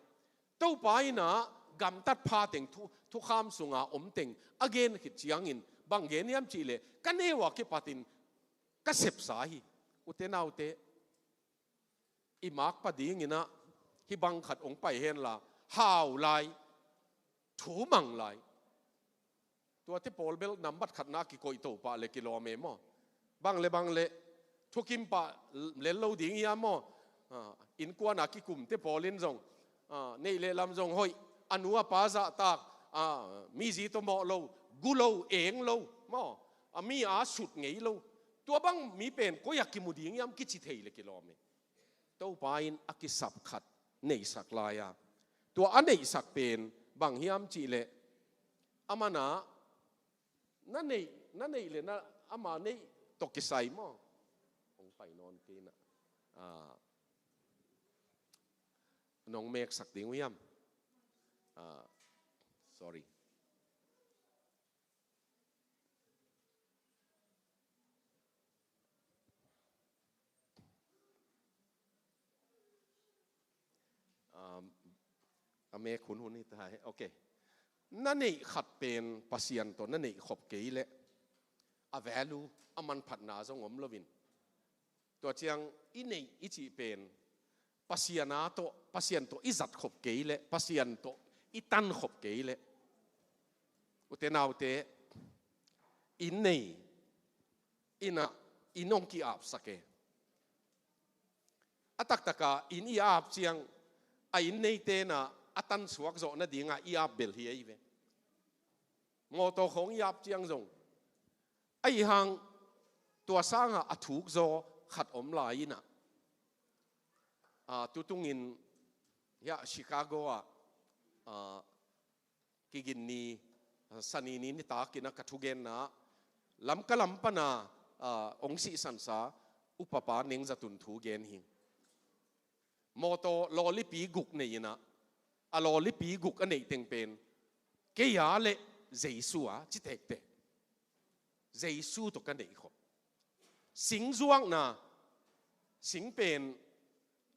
Topa in ah gamtat pha teng, thu, thukham sung a om teng a gen khit ciang in bang gen hiam cih leh, ka neu a kipat in ka sepsa hi. Ute naute, i makpa ding in ah hih bang khat ong pai hen la, hau lai, thu mang lai. Tuate pawl bel nambat khatna a kikoih to pah le kilawm e maw. Bang le bang le thukim pah lel lo ding hiam maw. Ah, innkuan a kikumte pawl in zong, ah, neih le lam zong hoih, a nu a pa zahtak, ah, mizi tawh mawh lo, gu lo, eng lo maw, a mi a sut ngei lo. Tua bang mi pen koi a kimu ding hiam kici thei le kilawm e. Topa in a kisap khat neihsak lai a, tua a neihsak pen bang hiam cih leh, a man ah na neih, na neih le na ama neih tawh kisai maw. Hong pai nawn kei na. Ah, nong meksak ding uh hiam? Ah, sorry. Um, a mek hunhun hi ta hi. Ok. Na neih khat pen Pasian tawh na neih khop kei leh a value, a manphatna zong om loin, tua ciang i neih i cih pen Pasian a tawh, Pasian tawh i zat khop kei leh, Pasian tawh i tan khop kei leh, ute naute, inn nei, inn ah, inn hong ki-apsak e. A taktak a inn i ap ciang, a inn neite in ah a tansuak zawh nading a i ap bel hi ei ve. Mawtaw khawng i ap ciang zong, ahi hang tua sang a a thuk zaw khat om lai in ah, ah, tutungin hiah Chicago ah, ah, Kiginni, ah, Sanini nitak in ah ka thugenna ah, Lamka lam pan a ah, hong sihsansa upapa Neng Za Tun thu gen hi. Mawtaw lawlipi guk nei in ah, a lawlipi guk a neih teng pen, "Kei a le Jesu a," ci tektek. "Jesu tawh ka neih khop." Sing zuakna, sing pen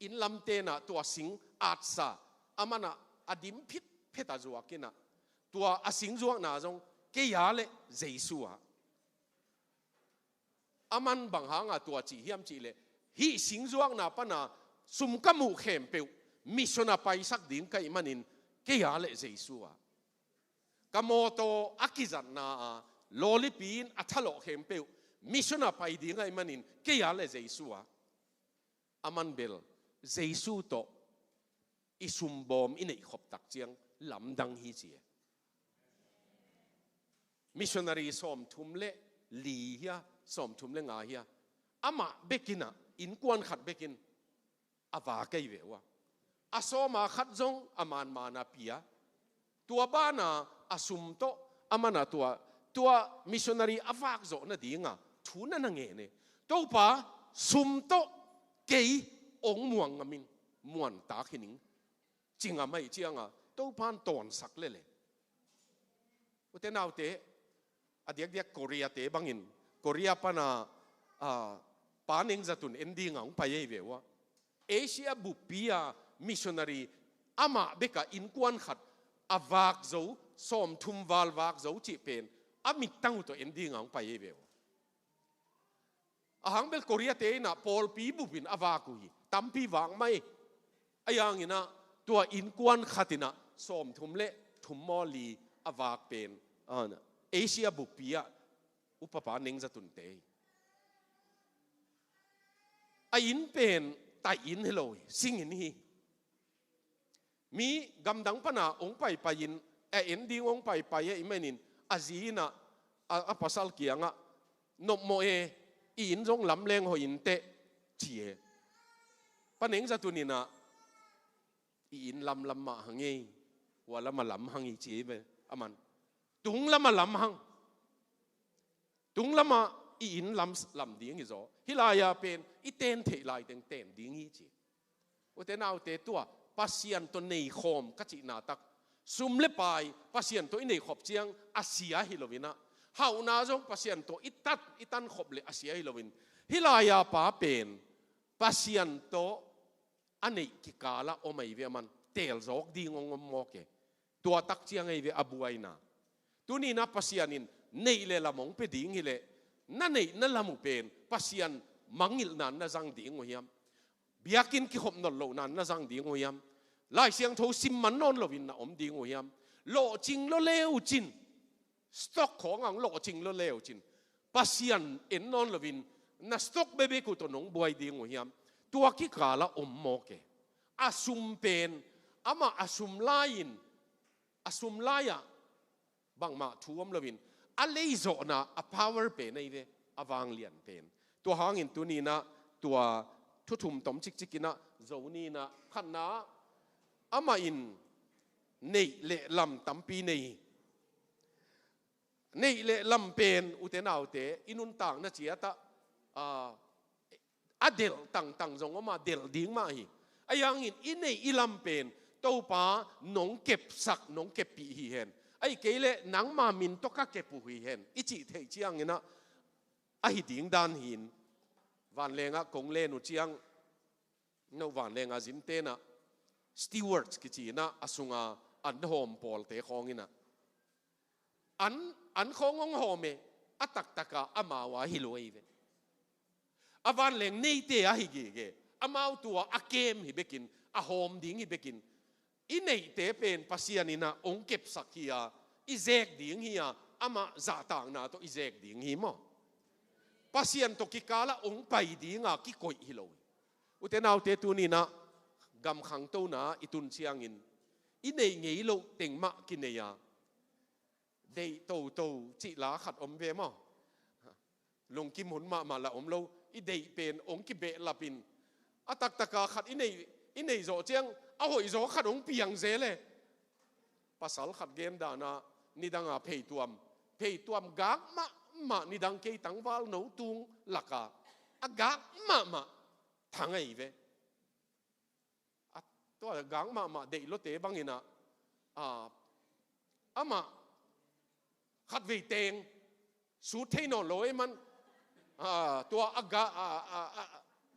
inn lamte in ah tua sing atsa, a man ah a dim phitphet a zuak in ah, tua a sing zuakna zong, "Kei a le Jesu a." A man bang hanga tua ci hiam cih leh, "Hih sing zuakna pana sum ka muh khempeuh mission a paisak ding ka hih manin, kei a le Jesu a. Ka mawtaw a kizatna a, lawlipi in a thalawh khempeuh mission a pai ding ahih manin, kei a le Jesu a." A man bel Jesu tawh i sumbawm i neih khop tak ciang lamdang hi ci e. Missionary sawmthum le li hia, sawmthum le nga hia, amah bek in ah, innkuan khat bek in a vak ahi ve uh a. A sawma khat zong a manman a pia. Tua bana a sum tawh a man a tua, tua missionary a vak zawh nadinga thu na na ngen e. "Topa, sum tawh kei hong muang ngam ing, muantak hi ning," ci ngam ahih cianga Topan tawnsak lel e. Ute naute, a diakdiak Korea te bangin, Korea pana, ah, Pa Neng Za Tun en dinga hong pai ahi ve uh a. Asia buppi a missionary amah bek a innkuan khat a vak zo, sawmthum val vak zo cih pen a mittang uh tawh en dinga hong pai ahi ve uh. A hang bel Korea te in ah pawlpi bupin a vak uh hi. Tampi vak mah e. Ahi hangin ah tua innkuan khat in ah sawmthum le thum maw, li a vak pen, ah, Asia buppi ah upapa Neng Za Tun te hi. A inn pen taih inn hi lo hi, sing inn hi. Mi gamdang pana hong paipai in, a en ding hong paipai ahih manin, a zi in ah, a, a pasal kiangah, "Nopmawh e, i inn zong lamleng hoih inteh," ci e. Pa Neng Za Tun in ah, "I inn lamlam mah hang e, hua lamah lam hang hi," ci e ve. A man, "Tung lamah lam hang. Tung lamah i inn lam, lam ding hi zaw. Hih lai-a pen i ten theih laiteng ten ding hi," ci. Ute naute, tua Pasian tawh neikhawm ka cihna tak, sum le pai Pasian tawh i neih khop ciang a sia hi lo in ah, hauhna zong Pasian tawh i tat, i tan khop le a sia hi lo in, hih lai-a pa pen Pasian tawh a neih kikalah om ahi ve, a man telzawk ding hong om mawk e. Tua tak ciang ahi ve a buaina. Tuni-in ah Pasian in neih le lam hong pia ding hileh, na neih na lam uh pen Pasian mangngilhna-in na zang ding uh hiam? Biakinn kikhop nawn lohna-in na zang ding uh hiam? Lai Siangtho sim man nawn loin na om ding uh hiam? Lawhcing lo leu cin, stock khawng hong lawhcing lo leu cin, Pasian en nawn loin na stock bekbek uh tawh nong buai ding uh hiam? Tua kikalah om mawk e. A sum pen, amah a sum lai-in, a sum lai-ah bangmah thu om loin, a leizawhna a power pen ahi ve, a vanglian pen. Tua hangin tuni-in ah tua thu thum tom cikcik in ah zo ni. In ah khatna, amah in neih le lam tampi nei hi. Neih le lam pen, ute naute, i nuntakna ciat ah, a, a delh tangtang zong om a, delh ding mah hi. Ahi hangin i neih i lam pen Topa nong kepsak, nong keppih hi hen. Ahih kei leh nangma min tawh ka kep uh hi hen, i cih theih ciangin ah, ahi ding dan hi-in, vanlengah kong len uh ciang, no vanlengah zin ten ah, stewards kici in ah, a sunga an hawm pawlte khawng in ah, an, an khawng hong hawm e, a taktak a amau a hi lo ahi ve. A vanleng neite a hi gige, amau tua a kem hi bekin, a hawm ding hi bekin, i neihte pen Pasian in ah hong kepsak hi a, i zek ding hi a, amah zahtakna tawh i zek ding hi maw? Pasian tawh kikalah hong pai dinga kikoih hi lo hi. Ute naute, tuni-in ah gam khangtona i tun ciangin, i neih ngei loh teng mah kinei a, deih toto cih la khat om ve maw? Lungkim hun mahmah lah om lo, i deih pen hong kibehlapin, a taktak a khat i neih, i neih zawh ciang, a hoihzaw khat hong piang zel e. Pasal khat gen dan ah, nidang a pheituam, pheituam gak mah mah nidang kei tangval no tung lakah a gak mahmah thang ahi ve. A, tua gak mahmah deih lote bangin ah, a, amah khatvei teng sut thei nawn lo ei man, a, tua a gak, a, a, a,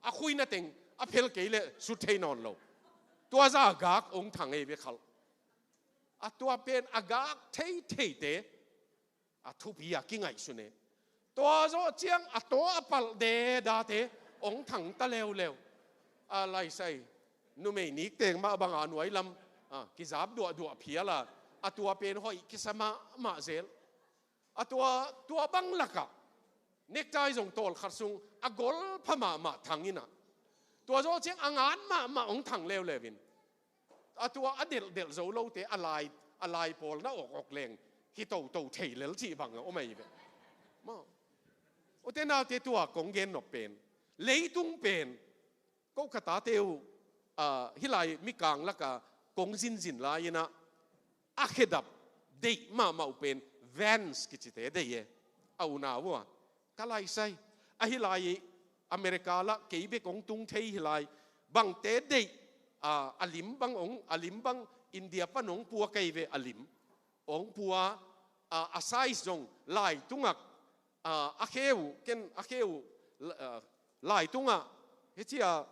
a khuina teng a phel kei leh sut thei nawn lo. Tua zah a gak ong thang ei ve khalh. A, tua pen a gak thei theite a thupi a kingaihsun e. Tua zawh ciang a taw a palh dedate ong thang ta leuleu. A, laisai numei nik teng mah banga nuai lam, a, kizap duahduah phial a, a tua pen hoih kisa mahmah zel. A tua, tua bang lakah nektai zong tawlkhat sung a gol pha mahmah thang in ah, tua zawh ciang a ngat mahmah ong thang leuleu in, a tua a delhdelh zo lote a lai, a lai pawl na awkawk leng hi toto thei lel cih bang a om ahi ve. Maw, ute naute, tua kong gen nop pen, leitung pen, ko ka tate uh, a, hih lai mikang lakah kong zinzin lai in ah, a khedap deih mahmah uh pen Vans kicite deih e. A unau uh a, ka laisai, a hih lai America lah kei bek ong tung thei hih lai bangte deih, a, a lim bang ong, a lim bang India pan ong pua kei ve, a lim ong pua, a, a size zong lai tungah, a, a kheu, ken a kheu, a, lai tungah hici a,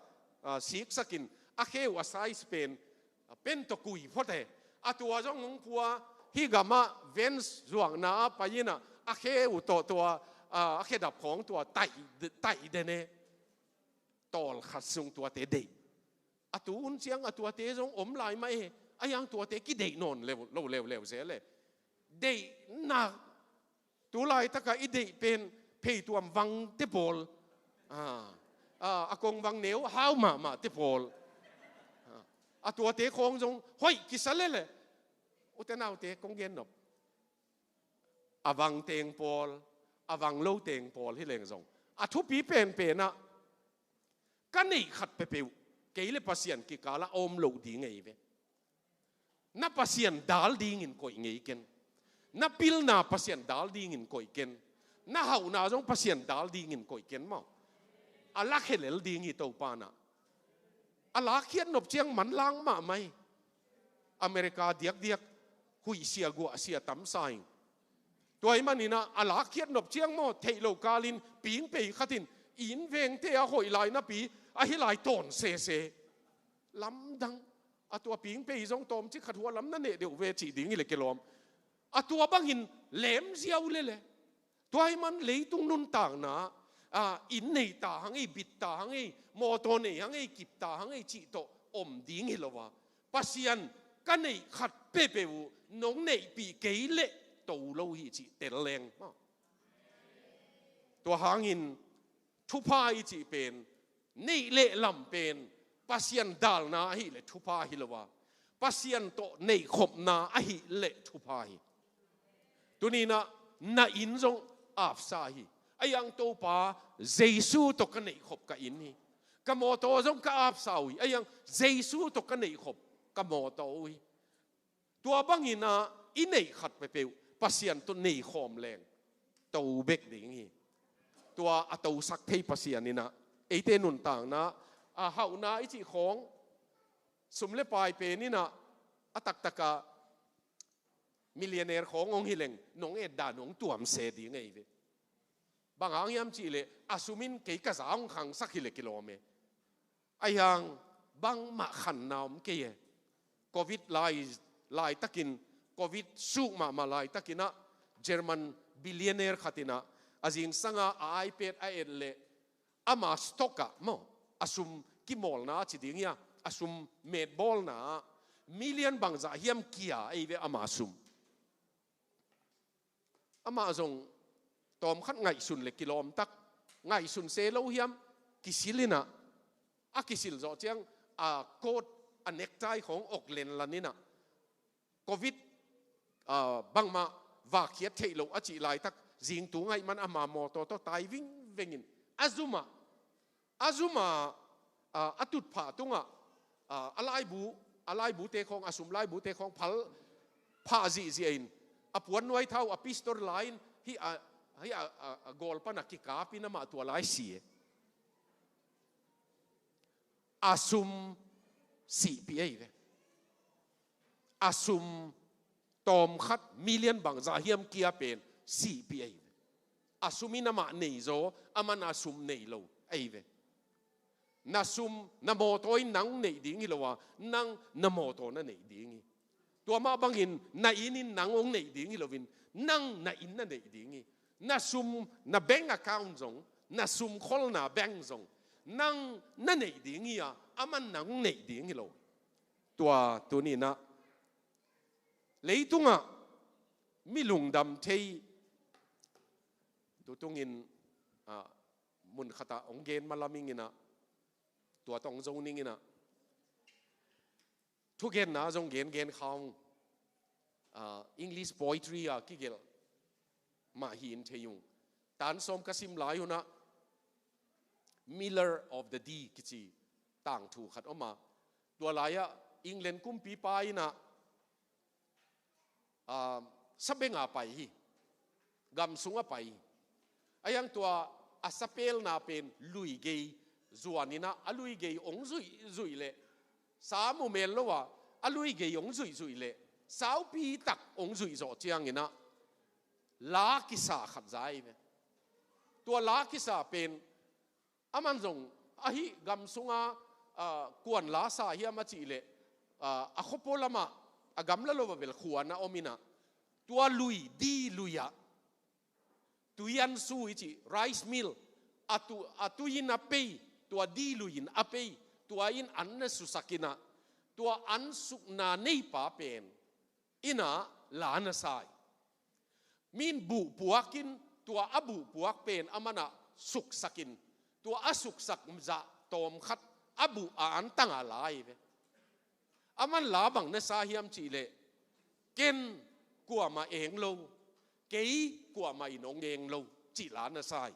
a, siksakin a kheu a size pen, a, pen tawh kui phot e. A tua zong ong pua, hih gamah Vans zuakna ah pai in ah, a kheu tawh tua, a, a khedap khawng tua taih, taih den e. Tawlkhat sung tuate deih. A tu hun ciang a tuate zong om lai mah e. A hiang tuate kideih nawn lo leuleu zel e. Deihnak, tu laitakah i deih pen pheituam vangte pawl, a, a, a kong vang neu hau mahmahte pawl, a, a tuate khawng zong hoih kisa lel e. Ute naute, kong gen nop, a vang teng pawl, a vang lo teng pawl hi leng zong, a thupi penpen ah, ka neih khat peuhpeuh kei le Pasian kikalah a om loh ding ahi ve. Na Pasian dal dingin koih ngei ken. Na pilna Pasian dal dingin koih ken. Na hauhna zong Pasian dal dingin koih ken maw. A lakhia lel ding hi Topa in ah. A lakkhiat nop ciang manlang mahmah hi. America diakdiak huih sia guah sia tam sa ing. Tua ahih manin ah, a lakkhiat nop ciang maw, theih loh kalin pingpei khat in inn vengte a hoih lai napi, a hih lai tawn sese. Lamdang. A tua pingpei zong tawmcik khat hua lam na neh deuh ve cih ding hi le kilawm. A tua bangin lem ziau lel e. Tua ahih man leitung nuntakna, a, inn nei ta hang ei, bit ta hang ei, mawtaw nei hang ei, kip ta hang ei cih tawh om ding hi lo a, Pasian ka neih khat peuhpeuh uh nong neihpih kei leh to lo hi cih tel leng. Tua hangin thupha i cih pen, neih le lam pen Pasian dalna ahih leh thupha hi lo a, Pasian tawh neihkhopna ahih leh thupha hi. Tuni-in ah na inn zong apsa hi. A hiang Topa, Jesu tawh ka neihkhop ka inn hi. Ka mawtaw zong ka apsa uh hi. A hiang Jesu tawh ka neihkhop ka mawtaw uh hi. Tua bangin ah i neih khat peuhpeuh Pasian tawh neikhawm leng to bek ding hi. Tua a tosak thei Pasian in ah eite nuntakna, a, hauhna i cih khawng, sum le pai pen in ah, a taktakah millionaire khawng hong hi leng nong etdan hong tuamse ding ahi ve. Bang hang hiam cih leh a sum in kei ka za hong khangsak hi leh kilawm e. A hiang bangmah khanna om kei e. Covid lai, laitakin, Covid suk mahmah laitakin ah, German billionaire khat in ah, a zingsang a a iPad a et leh, ama stock ah maw, a sum kimawlna a ci ding hia, a sum metbawlna ah million bangzah hiam kia ahi ve ama sum. Amah zong tawmkhat ngaihsun le kilawm tak, ngaihsun se lo hiam, kisil in ah, a kisil zawh ciang, a coat, a necktie khawng awk lenlan in ah, Covid, ah, bangmah vakkhiat theih loh a cih laitak, zingtung ahih man ama mawtaw tawh tai vingveng in, a zum ah, a zum a, a, a tutphah tungah, a, a laibu, a laibute khawng, a sum laibute khawng phal phah zihziah in, a puannuai thau, a pistol la in, hih a Hei, a, a, a gawl pana kikapin amah tua lai si e. A sum sihpih ei ve. A sum tawmkhat million bangzah hiam kia pen sihpih ei ve. A sum in amah nei zaw, aman a sum nei lo ei ve. Na sum, na mawtaw in nang neih ding hi lo a, nang na mawtaw na neih ding hi. Tua mah bangin na inn in nang hong neih ding hi loin, nang na inn na neih ding hi. Na sum, na bank account zong, na sum kholna bank zong, nang na neih ding hi a, aman nang neih ding hi lo. Tua tuninah leitungah mi lungdam thei, tutungin, ah, munkhatah hong gen malam inginah, tua tawh hong zo ninginah, thugenna zong gengen kha ung. Ah, English poetry a kigelh mah hi in thei ung. Tan sawm ka sim lai hunah Miller of the Dee kici tangthu khat om a, tua lai-ah England kumpipa inah, ah, sabenga pai hi. Gam sungah pai hi. A hiang tua a sapelna pen luigei zuaninah a luigei hong zuihzuih leh, sa mu mel lo a, a luigei hong zuihzuih leh, saupi tak hong zuih zawh cianginah la kisa khat za hi ve. Tua la kisa pen aman zong ahi gam sunga, ah, kuan la sa hiam a cih leh, ah, a khuapua lamah a gamla lo a bel khuan a om inah, tua lui, Dee lui-ah, tuiansu i cih rice mill, a tu, a tui in a pei, tua Dee lui in a pei, tua in an na susak inah, tua an sukna neipa pen inah la na sa hi. Mi in buh puakin, tua a buh puak pen amanah suksakin, tua a suksak zah tawmkhat a buh a antanga la hi ve. Aman la bang na sa hiam cih leh, ken kuamah eng lo, kei kuamah in hong eng lo, cih la na sa hi.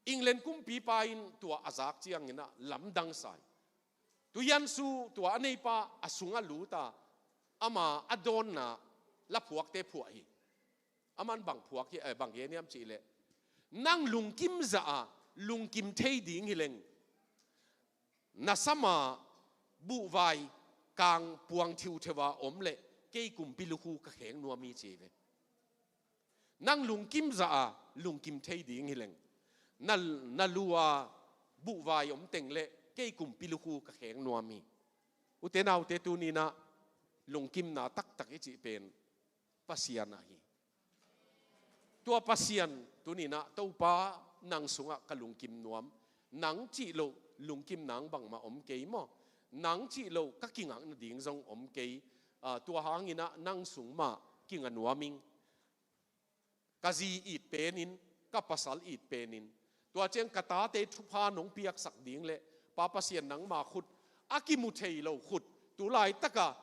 England kumpipa in tua a zak cianginah lamdang sa hi. Tuiansu tua a neipa a sungah lut a, ama a dawnna laphuakte phuah hi. Aman bang phuak hi, eh, bang gen hiam cih leh, nang lungkim zah a lungkim thei ding hi leng, na sama buhvai kang puang thiutheu a om leh kei kumpi lukhu ka kheng nuam hi, ci hi ve. Nang lungkim zah a lungkim thei ding hi leng, na, na lu a buhvai om teng leh kei kumpi lukhu ka kheng nuam hi. Ute naute, tuninah lungkimna taktak i cih pen Pasian ahi. Tua Pasian tuninah, Topa, nang sungah ka lungkim nuam. Nang cih loh lungkim nang bangmah om kei maw. Nang cih loh ka kingak nading zong om kei. Ah, tua hanginah nang sung mah kinga nuam ing. Ka zi it penin, ka pasal it penin, tua ciang ka tate thupha nong piaksak ding leh, Pa Pasian, nangma khut, a kimu thei lo khut, tu laitaka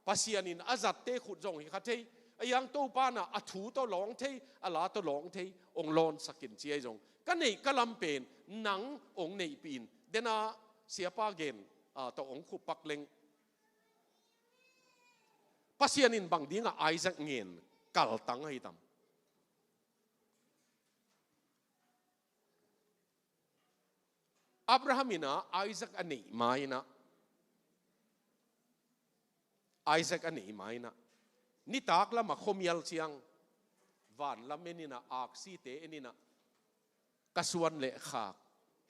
Pasian in a zatte khut zong hi kha thei, a hiang Topa na a thu tawh lawng thei, a la tawh lawng thei, hong lawnsak in, ci ahi zong, ka neih ka lam pen nang hong neihpih in. Dena siapa gen, ah, tawh hong khupak leng, Pasian in bang dingah Isaac ngen kaltang ahi tam? Abraham inah Isaac a neih ma inah, Isaac a neih ma inah, nitak lamah khuamial ciang, van lam en inah, aksite en inah, ka suan le khak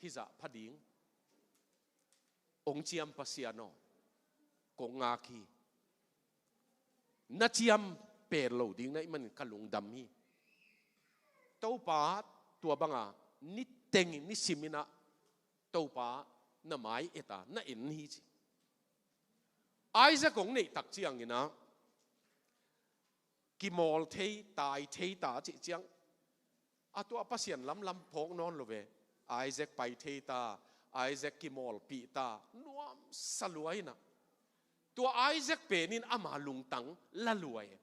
hizah pha ding. Hong ciam Pasian aw, kong ngak hi. Na ciam pen lo ding na hih manin ka lungdam hi. Topa, tua banga niteng nisiminah Topa na mai eta na en hi, ci. Isaac hong neih tak cianginah kimawl thei, tai thei ta cih ciang, a tua Pasian lamlam phawk nawn lo ve. Isaac pai thei ta, Isaac kimawlpih ta, nuamsa lua inah. Tua Isaac penin ama lungtang la lua e.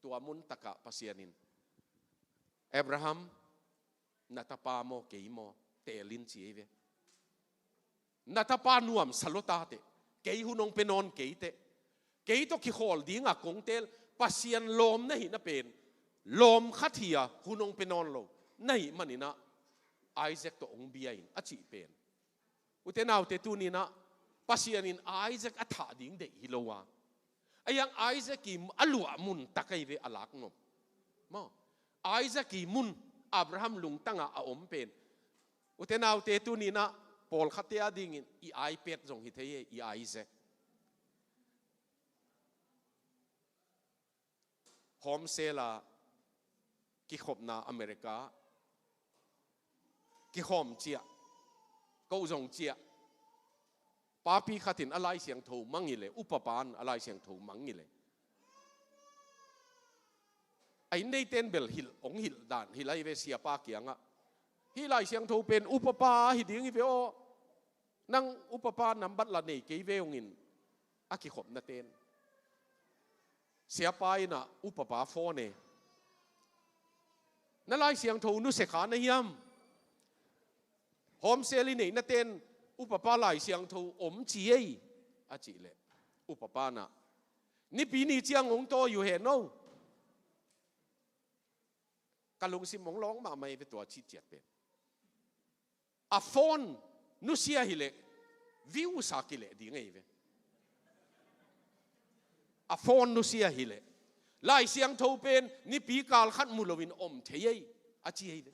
Tua mun takah Pasian in, Abraham, na tapa maw, kei maw, teel in, ci hi ve. Na tapa nuamsa lua ta teh, kei hun hong pia nawn kei teh, kei tawh kikhawl dinga kong teel, Pasian lawm na hihna pen lawm khat hi a hun hong pia nawn lo na hih manin ah Isaac tawh hong bia in a cih pen, ute naute, tuni-in ah Pasian in Isaac a thah ding deih hi lo a, a hiang Isaac i a luah mun tak ahi ve a lak nop. Maw, Isaac i mun, Abraham lungtang ah a om pen, ute naute, tuni-in ah pawlkhatte a dingin i iPad zong hi thei hi, i Isaac. Home cell a kikhopna America, kikhawm ciah, ko zong ciah. Papi khat in a Lai Siangtho mang hi leh, upapa in a Lai Siangtho mang hi leh, a inn neite in bel hilh, hong hilh dan hilh ahi ve, siapa kiangah, "Hih Lai Siangtho pen upapa hi ding hi ve aw. Nang upapa nambat la nei kei ve," hong in, a kikhopna ten. Siapa in ah upapa phone e, "Na Lai Siangtho nusia kha na hiam? Home cell i neihna ten upapa Lai Siangtho om ci ei," a cih leh, upapa in ah, "Nipi ni ciang hong tawi uh hen aw." Ka lungsim hong lawng mahmah hi ve tua cih ciat pen. A phone nusia hi leh, views a kileh ding ahi ve. A phone nusia hi leh, Lai Siangtho pen nipi kal khat mu loin om thei ei, a ci ahi ve.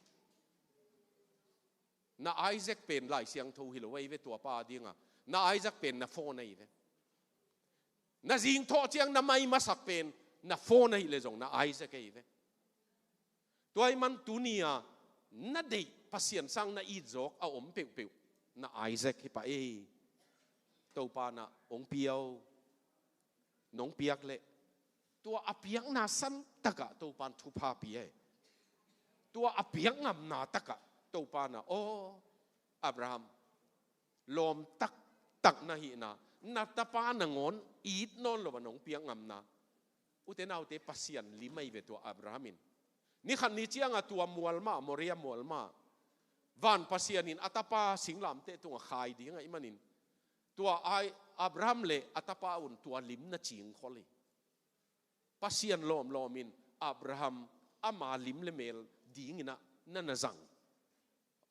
Na Isaac pen Lai Siangtho hi lo ahi ve, tuapa a dingah. Na Isaac pen na phone ahi ve. Na zingthawh ciang na mai masak pen na phone ahi leh zong na Isaac ahi ve. Tua ahih man tuni-a na deih Pasian sang na it zawk a om peuhpeuh, na Isaac hi pah ei. Topa in ah hong pia aw. Nong piak leh, tua a piakna santak ah Topa in thupha pia ei. Tua a piak ngamna tak ah Topa in ah, "Aw, Abraham, lawm taktak na hihna, na tapa nangawn it nawn lo a nong piak ngamna." Ute naute, Pasian lim ahi ve tua Abraham in. Ni khat ni ciang a tua mual mah, Moria mual mah, van Pasian in a tapa singlamteh tungah khai ding ahih manin, tua ai Abraham leh a tapa un tua lim na cingkhol hi. Pasian lawmlawm in Abraham ama lim leh mel dingin ah na na zang.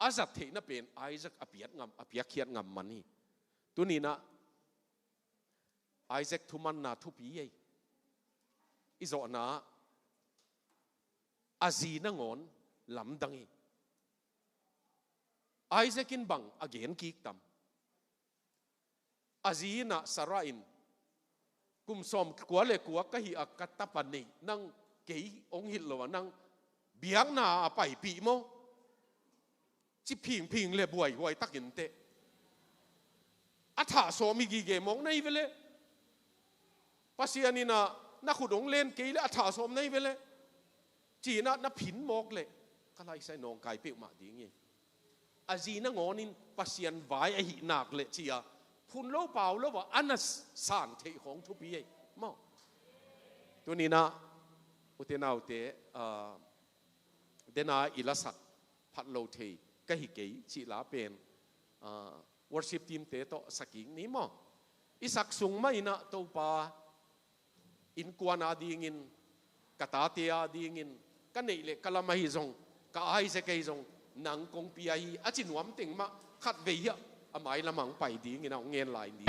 A zat theihna pen Isaac a piak ngam, a piakkhiat ngam man hi. Tuni-in ah Isaac thumanna thupi ei. I zawhna ah a zi nangawn lamdang hi. Isaac in bang a gen kik tam? A zi in ah, Sarah in, "Kum sawmkua leh kua ka hih a ka tapa neih nang kei hong hilh lo a nang biakna ah paipih maw?" ci phingphing leh buaihuai takin teh. A thah sawm hi gige mawk na hi ve leh. Pasian in ah na khut hong len kei leh a thah sawm na hi ve leh, ci-in ah na phin mawk leh, ka laisai nawngkai peuhmah ding hi. A zi nangawn in Pasian vai ahih nak leh ci-a phun lo pau lo a a na san theih khawng thupi ei maw. Tuni-in ah ute naute, ah, dena i lasak phat lo thei ka hi kei cih la pen, ah, worship team-te tawh sa kik ni maw. I sak sung mah in ah Topa, innkuan a dingin, ka tate a dingin, ka neih leh ka lam ahi zong, ka Isaac ahi zong nang kong pia hi, a ci nuam teng mah khatvei hiah a mailam ah hong pai dingin ah hong ngen lai ni.